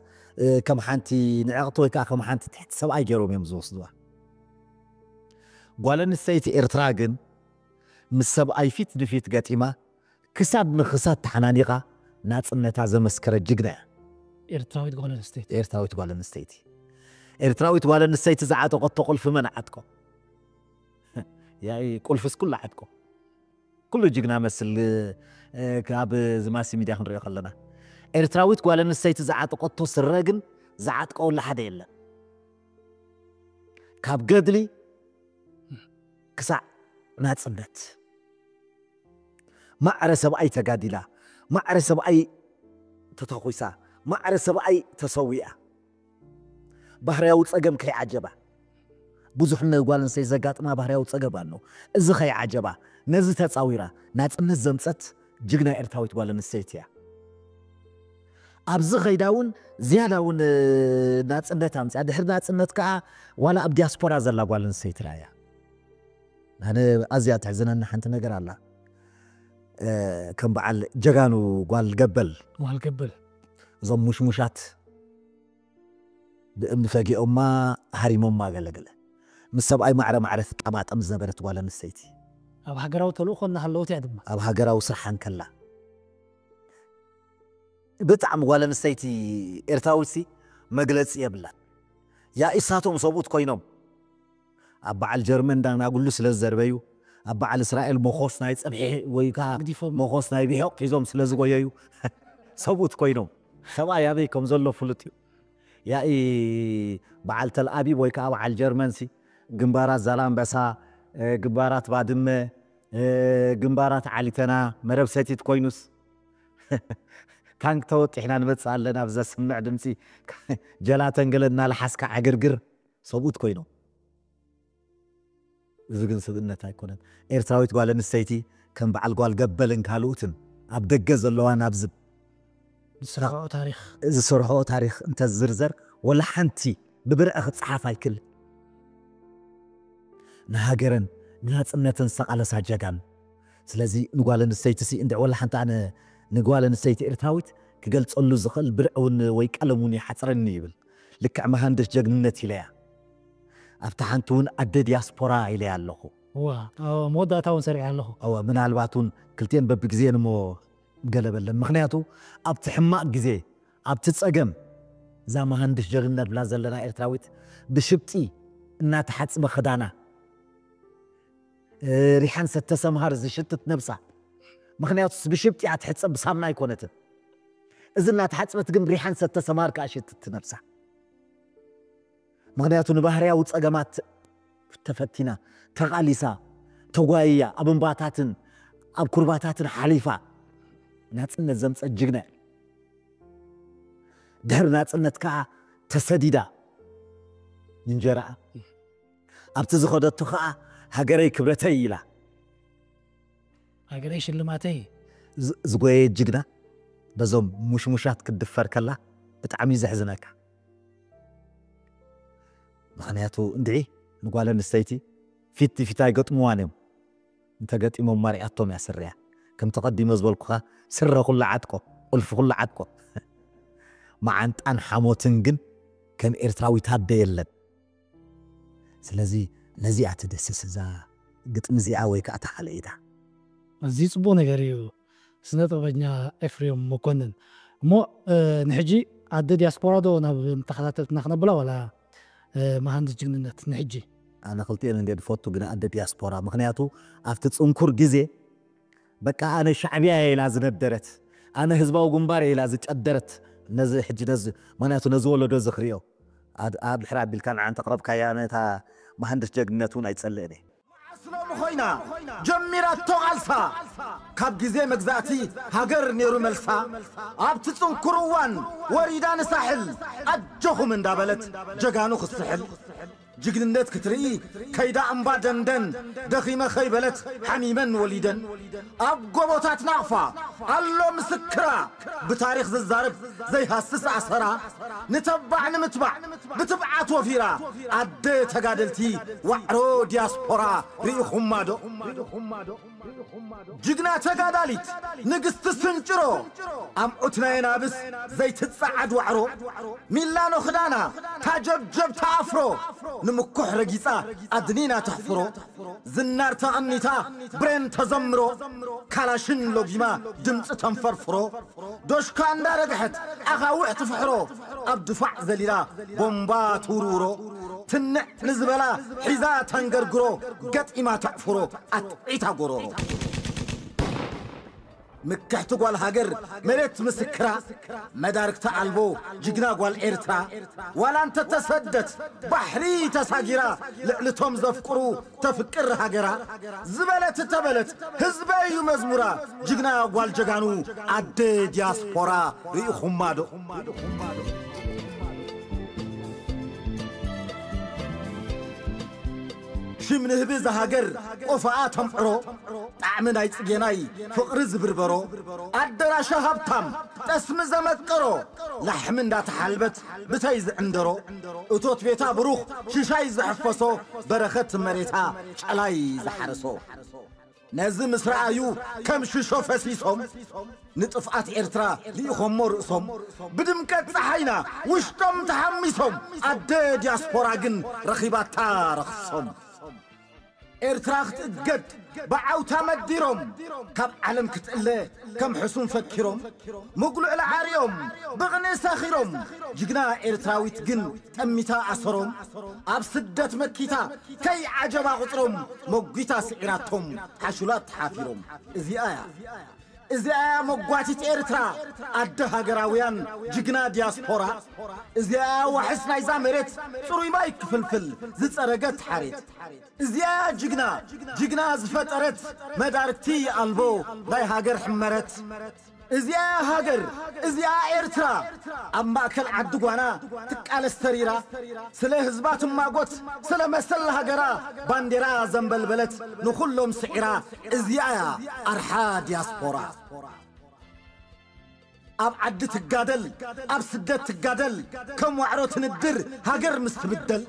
ከም ሓንቲ ንዕቕቲ ወይ ከዓ ከም ሓንቲ ትሕቲ ሰብኣይ ገይሮም እዮም ዝወስድዋ። ጓል ኣንስተይቲ ኤርትራ ግን ምስ ሰብኣይ ፊት ንፊት ገጢማ ክሳድ ንክሳድ ተሓናኒቓ ናፅነታ ዘመስከረ ጅግና እያ። ኤርትራዊት ጓል ኣንስተይቲ ኤርትራዊት ጓል ኣንስተይቲ ኤርትራዊት ጓል ኣንስተይቲ ዝዓጠቐቶ ቁልፊ መን ዓጥቆ? ያኢ ቁልፍስ ኩሉ ዓጥቆ። ኩሉ ጅግና መስል ካብ ዝማሲ ሚድያ ክንሪኦ ከለና ኤርትራዊት ጓል ኣንስተይቲ ዝዓጠቐቶ ስረ ግን ዝዓጥቀወላ ሓደ የለን። ካብ ገድሊ ክሳዕ ናፅነት ማዕረ ሰብኣይ ተጋዲላ፣ ማዕረ ሰብኣይ ተተኹሳ፣ ማዕረ ሰብኣይ ተሰዊኣ። ባህርያዊ ፀገም ከይዓጀባ ብዙሕ ንጓል ኣንስተይቲ ዘጋጥማ ባህርያዊ ፀገም ኣሎ። እዚ ከይዓጀባ ነዚ ተፃዊራ ናፅነት ዘምፀት ጅግና ኤርትራዊት ጓል ኣንስተይቲ እያ። ኣብዚ ኸይዳ እውን ዝያዳ እውን ናፅነት ኣምፅያ። ድሕሪ ናፅነት ከዓ ዋላ ኣብ ዲያስፖራ ዘላ ጓል ኣንስተይትና እያ። ኣነ ኣዝያ ትሕዝነኒ ሓንቲ ነገር ኣላ። ከም በዓል ጀጋኑ ጓል ገበል ጓል ገበል እዞም ሙሽሙሻት ብእምኒ ፈጊኦማ ሃሪሞማ ገለገለ ምስ ሰብኣይ ማዕረ ማዕረ ትጠማጠም ዝነበረት ጓል ኣንስተይቲ ኣብ ሃገራዊ ተልእኾ እናሃለወት እያ ድማ ኣብ ሃገራዊ ስርሓ እንከላ ብጣዕሚ ጓል ኣንስተይቲ ኤርትራዊት ሲ መግለፂ የብላን። ያ እሳቶም ሰብኡት ኮይኖም ኣብ በዓል ጀርመን ዳናጉሉ ስለ ዝዘርበዩ ኣብ በዓል እስራኤል መኾስ ናይ ፀብሒ ወይ ከዓ ግዲፎም። መኾስ ናይ ብሒቕ ሒዞም ስለ ዝጎየዩ ሰብኡት ኮይኖም ሰብኣይ ኣበይ ከም ዘሎ ፍሉጥ እዩ። ያኢ በዓል ተልኣቢብ ወይ ከዓ በዓል ጀርመን ሲ ግንባራት ዛላምበሳ ግንባራት ባድመ ግንባራት ዓሊተና መረብ ሰቲት ኮይኑስ ታንክ ተወጢሕና ንመፅእ ኣለና ብዘስምዕ ድምፂ ጀላተን ገለ እናለሓስካ ዕግርግር ሰብኡት ኮይኖም። እዚ ግን ስብእነት ኣይኮነን። ኤርትራዊት ጓል ኣንስተይቲ ከም በዓል ጓል ገበልን ካልኡትን ኣብ ደገ ዘለዋ ናብ ዝብ ዝስርሖ ታሪኽ ዝሰርሖ ታሪኽ እንተዝርዘር ወላ ሓንቲ ብብርዒ ክፀሓፍ ኣይክል። ንሃገረን ንናፅነትን ዝተቓለሳ ጀጋን። ስለዚ ንጓል ኣንስተይቲ ሲ እንድዕ ወላ ሓንቲ ኣነ ንጓል ኣንስተይቲ ኤርትራዊት ክገልፀሉ ዝኽእል ብርዒ እውን ወይ ቀለም እውን ይሓፅረኒ ይብል። ልክዕ መሃንደስ ጀግንነት ኢለያ ኣብታ ሓንቲ እውን ኣደ ዲያስፖራ ኢለያ ኣለኹ። ዋ መወዳእታ እውን ሰሪዐ ኣለኹ። እወ ምናልባት እውን ክልቲኤን በብግዜን እሞ ገለ በለን። ምኽንያቱ ኣብቲ ሕማቕ ግዜ ኣብቲ ጸገም እዛ መሃንድስ ጀግንነት ብላ ዘለና ኤርትራዊት ብሽብጢ እናተሓጽበ ክዳና ሪሓን ሰተሰምሃር ዝሽትት ነብሳ። ምኽንያቱስ ብሽብጢ እያ ትሕጸብ ብሳምና ኣይኮነትን። እዚ እናተሓጽበት ግን ሪሓን ሰተሰምሃር ከኣ ሽትት ነብሳ። ምኽንያቱ ንባህርያዊ ጸገማት ተፈቲና ተቓሊሳ ተጓይያ ኣብ እምባታትን ኣብ ኩርባታትን ሓሊፋ ናጽነት ዘምጸት ጅግና እያ። ድሕሪ ናጽነት ከኣ ተሰዲዳ ንእንጀራኣ ኣብቲ ዝኸደቶ ከኣ ሃገረይ ክብረተይ ኢላ ሃገረይ ሽልማተይ ዝጎየየት ጅግና በዞም ሙሽሙሻት ክትድፈር ከላ ብጣዕሚ እዩ ዘሕዝነካ። ምኽንያቱ እንድዒ ንጓል ኣንስተይቲ ፊት ንፊት ኣይገጥምዋን እዮም። እንተገጢሞም ማሪኣቶም እያ ስረያ። ከምቲ ቀዲመ ዝበልኩኻ ስረ ኩሉ ዓጥቆ፣ ቁልፊ ኩሉ ዓጥቆ። መዓንጣን ሓሞትን ግን ከም ኤርትራዊት ኣደ የለን። ስለዚ ነዚኣ ትድህስስ እዛ ግጥሚ እዚኣ ወይ ከዓ እታ ካልኣይታ። ኣዝዩ ጽቡቕ ነገር እዩ ስነ ጥበበኛ ኤፍሬም መኮንን። እሞ ንሕጂ ኣደ ዲያስፖራ ዶ ናብ ተኸታተልትና ክነብላ ዋላ መሃንድስ ጅግንነት ንሕጂ? ኣነ ክልቲኤን እንደ ድፈቱ ግን ኣደ ዲያስፖራ ምኽንያቱ ኣብቲ ጽንኩር ግዜ በቃ ኣነ ሻዕብያ ኢላ ዝነደረት ኣነ ህዝባዊ ግንባር ኢላ ዝጨደረት ነዚ ሕጂ ነዚ ምኽንያቱ ነዚ ወለዶ እዚ ክሪኦ ኣድ- ኣብ ድሕሪ ኣቢልካ ንዓን ተቕረብካያ ነታ መሃንድስ ጀግንነት እውን ኣይጸልእን እየ። ኣስሎም ኮይና ጀሚራቶ ቃልሳ ካብ ግዜ መግዛእቲ ሃገር ነይሩ መልሳ ኣብቲ ጽንኩር እዋን ወሪዳ ንሳሕል ኣጆኹም እንዳበለት ጀጋኑ ክስሕል ጅግንነት ክትርኢ ከይዳ እምባ ደንደን ደኺመ ከይበለት ሓሚመን ወሊደን ኣብ ጎቦታት ናቕፋ ኣሎ ምስክራ ብታሪኽ ዝዛረብ ዘይሃስስ ኣሰራ ንተባዕ ንምትባዕ ብትብዓት ወፊራ ኣደ ተጋደልቲ ዋዕሮ ዲያስፖራ ርኢኹማ ዶ ጅግና ተጋዳሊት ንግስቲ ስንጭሮ ኣምዑት ናይ ኣናብስ ዘይትጸዓድ ዋዕሮ ሚላኖ ክዳና ታጀብጀብ ተኣፍሮ ንምኩሕ ረጊጻ ኣድኒና ተሕፍሮ ዝናር ተቐኒታ ብሬን ተዘምሮ ካላሽን ሎጊማ ድምፂ ተንፈርፍሮ ዶሽካ እንዳረግሐት ኣኻውሕ ትፍሕሮ ኣብ ድፋዕ ዘሊላ ቦምባ ትውርውሮ ትንዕ ንዝበላ ሒዛ ተንገርግሮ ገጢማ ተዕፍሮ ኣጥዒታ ጎሮሮ ምክሕቲ ጓል ሃገር መሬት ምስክራ መዳርግቲ ኣልቦ ጅግና ጓል ኤርትራ ዋላ እንተተሰደት ባሕሪ ተሳጊራ ልዕልቶም ዘፍቅሩ ተፍቅር ሃገራ ዝበለት ተበለት ህዝበ እዩ መዝሙራ ጅግና ጓል ጀጋኑ ኣደ ዲያስፖራ ርኢኹማ ዶ ሽም ንህቢ ዝሃገር ቆፈኣ ተምዕሮ ጣዕሚ ናይ ጽጌናይ ፍቕሪ ዝብርበሮ ኣደራሻ ሃብታም ጠስሚ ዘመቀሮ ላሕሚ እንዳተሓልበት ብተይ ዝዕንደሮ እቶት ቤታ ብሩኽ ሽሻይ ዝሕፈሶ በረኸት መሬታ ጨላይ ዝሓረሶ ነዚ ምስ ረኣዩ ከም ሽሾ ፈሲሶም ንጥፍኣት ኤርትራ ልኢኾሞ ርእሶም ብድምቀት ፀሓይና ውሽጦም ተሓሚሶም ኣደ ዲያስፖራ ግን ረኺባታ ረኽሶም ኤርትራ ክትእገድ ብዓውታ መዲሮም ካብ ዓለም ክትእለ ከም ሕሱም ፈኪሮም ምጉልዕ ለዓሪዮም ብቕንኢ ሰኺሮም ጅግና ኤርትራዊት ግን ጠሚታ ኣሰሮም ኣብ ስደት መኪታ ከይ ዓጀባ ቁፅሮም መጒታ ስዒራቶም ሓሹላት ተሓፊሮም እዚኣ እያ እዚኣ እያ መጓቲት ኤርትራ ኣደ ሃገራውያን ጅግና ዲያስፖራ እዚኣ እያ ዋሕስ ናይዛ መሬት ፅሩይ ማይ ክፍልፍል ዝፀረገት ሓሬት እዚኣ እያ ጅግና ጅግና ዝፈጠረት መዳርግቲ ኣልቦ ናይ ሃገር ሕመረት እዚኣ ሃገር እዚኣ ኤርትራ ኣብ ማእከል ዓዲ ጓና ትቃለስ ተሪራ ስለ ህዝባ ትማጎት ስለ መሰል ሃገራ ባንዴራ ዘንበልበለት ንኹሎም ስዒራ እዚኣ እያ ኣርሓ ዲያስፖራ ኣብ ዓዲ ትጋደል ኣብ ስደት ትጋደል ከም ዋዕሮ ትንድር ሃገር ምስ ትብደል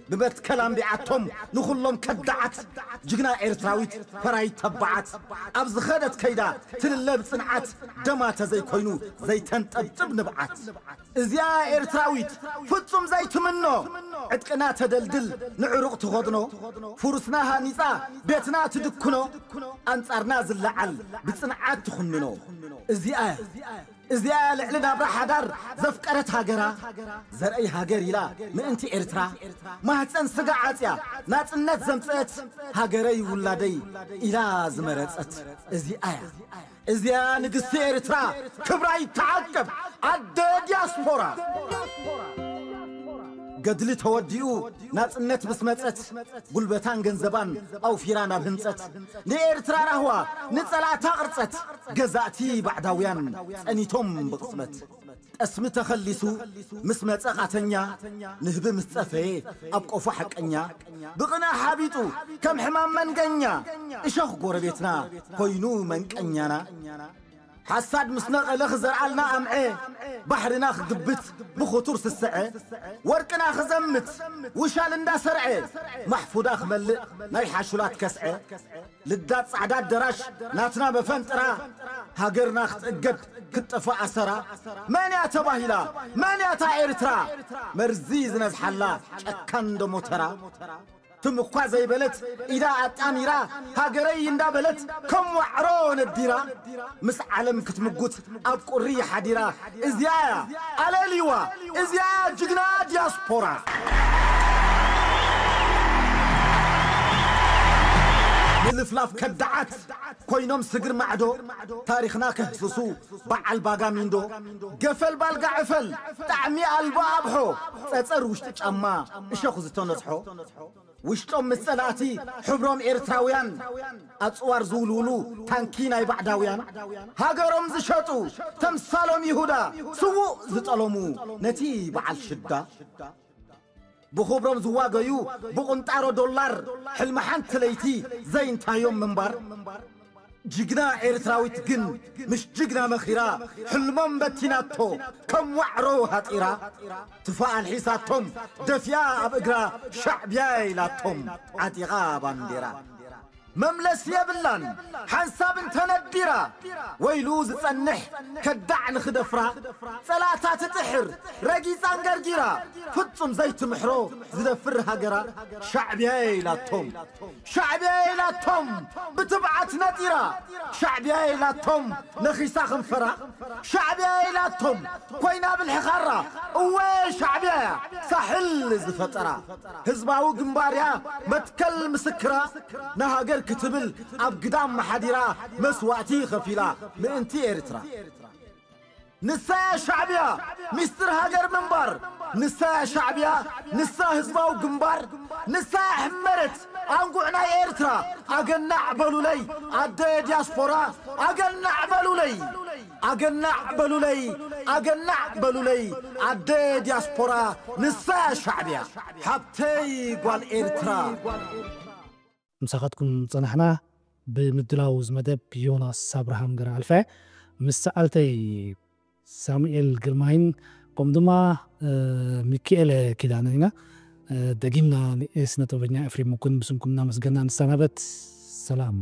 ብመትከል ኣንቢዓቶም ንኹሎም ከዳዓት ጅግና ኤርትራዊት ፈራይት ተባዓት ኣብ ዝኸደት ከይዳ ትልለ ብጽንዓት ደማ ተዘይኮይኑ ዘይተንጠብጥብ ንብዓት እዚኣ ኤርትራዊት ፍጹም ዘይትምኖ ዕጥቅና ተደልድል ንዕሩቕ ትኸድኖ ፍሩስና ሃኒጻ ቤትና ትድክኖ ኣንጻርና ዝለዓል ብጽንዓት ትኹንኖ እዚኣ እዚኣ ልዕሊ ናብራ ሓዳር ዘፍቀረት ሃገራ ዘርእይ ሃገር ኢላ ምእንቲ ኤርትራ ማህፀን ስጋ ዓፅያ ናፅነት ዘምፀአት ሃገረይ ውላደይ ኢላ ዝመረፀት እዚኣ እያ እዚኣ ንግስቲ ኤርትራ ክብራ ይተዓቀብ ኣደ ዲያስፖራ ገድሊ ተወዲኡ ናጽነት ምስ መጸት ጉልበታን ገንዘባን ኣውፊራ ናብ ህንጸት ንኤርትራ ራህዋ ንጸላእታ ቅርጸት ገዛእቲ ባዕዳውያን ጸኒቶም ብቕጽበት ጠስሚ ተኸሊሱ ምስ መጸ ቓተኛ ንህቢ ምስ ጸፈየ ኣብ ቆፎ ሓቀኛ ብቕንእ ሓቢጡ ከም ሕማም መንገኛ እሾኽ ጎረቤትና ኮይኑ መንቀኛና ሓሳድ ምስ ነቐለ ክዘርኣልና ኣምዐ ባሕርና ክግብት ብኽቱር ስስዐ ወርቅና ክዘምት ውሻል እንዳሰርዐ ማሕፉዳ ክመልእ ናይ ሓሹላት ከስዐ ልዳት ጻዕዳ ኣደራሽ ናትና መፈንጥራ ሃገርና ክትእገድ ክትጠፍእ ኣሰራ መን እያ ተባሂላ መን እያ እታ ኤርትራ መርዚ ዝነዝሓላ ጨካን ደሞተራ ትም እኳ ዘይበለት ኢዳ ኣጣሚራ ሃገረይ እንዳበለት ከም ዋዕሮ ነዲራ ምስ ዓለም ክትምጉት ኣብ ቁሪ ሓዲራ እዚኣ እያ ኣለልዋ እዚኣ እያ ጅግና ዲያስፖራ ሕልፍላፍ ከዳዓት ኮይኖም ስግር ማዕዶ ታሪኽና ከህስሱ በዓል ባጋሚንዶ ገፈል ባልጋ ዕፈል ጣዕሚ ኣልቦ ኣብሖ ጸጸር ውሽጢ ጫማ እሸኹ ዝተነጽሖ ውሽጦም ምስ ጸላእቲ ሕብሮም ኤርትራውያን ኣጽዋር ዝውልውሉ ታንኪ ናይ ባዕዳውያን ሃገሮም ዝሸጡ ተምሳሎም ይሁዳ ስዉእ ዝጠለሙ ነቲ በዓል ሽዳ ብኽብሮም ዝዋገዩ ብቑንጣሮ ዶላር ሕልሚ ሓንቲ ለይቲ ዘይንታዮም ምንባር ጅግና ኤርትራዊት ግን ምስ ጅግና መኺራ ሕልሞም በቲናቶ ከም ዋዕሮ ሃጢራ ትፋ ኣልሒሳቶም ደፊኣ ኣብ እግራ ሻዕብያ ኢላቶም ዓጢቓ ባንዴራ መምለስ የብላን ሓንሳብ እንተነዲራ ወይሉ ዝጸንሕ ከዳዕ ንኽደፍራ ጸላእታ ትጥሕር ረጊጻ እንገርጊራ ፍጹም ዘይትምሕሮ ዝደፍር ሃገራ ሻዕብያ ኢላቶም ሻዕብያ ኢላቶም ብትብዓት ነጢራ ሻዕብያ ኢላቶም ነኺሳ ከንፈራ ሻዕብያ ኢላቶም ኮይና ብልሕኻራ እወ ሻዕብያ እያ ሳሕል ዝፈጠራ ህዝባዊ ግንባር እያ መትከል ምስክራ ንሃገር ክትብል ኣብ ግዳም መሓዲራ መስዋእቲ ከፊላ ምእንቲ ኤርትራ ንሳ እያ ሻዕብያ ሚስጥር ሃገር ምንባር ንሳ እያ ሻዕብያ ንሳ ህዝባዊ ግንባር ንሳ እያ ሕመረት ኣንጉዕ ናይ ኤርትራ ኣገናዕ በሉለይ ኣደ ዲያስፖራ ኣገናዕ በሉለይ ኣገናዕ በሉለይ ኣገናዕ በሉለይ ኣደ ዲያስፖራ ንሳ እያ ሻዕብያ ሓብተይ ጓል ኤርትራ ምሳኻትኩም ጸናሕና ብምድላው ዝመደብ ዮናስ ኣብርሃም ገረ ኣልፈ ምስ ሰዓልተይ ሳሙኤል ግርማይን ከምኡ ድማ ሚኪኤል ኪዳነ ኢና ደጊምና ንስነጥበበኛ ኤፍሬም መኮንን ብስምኩም እናመስገና ንሰናበት ሰላም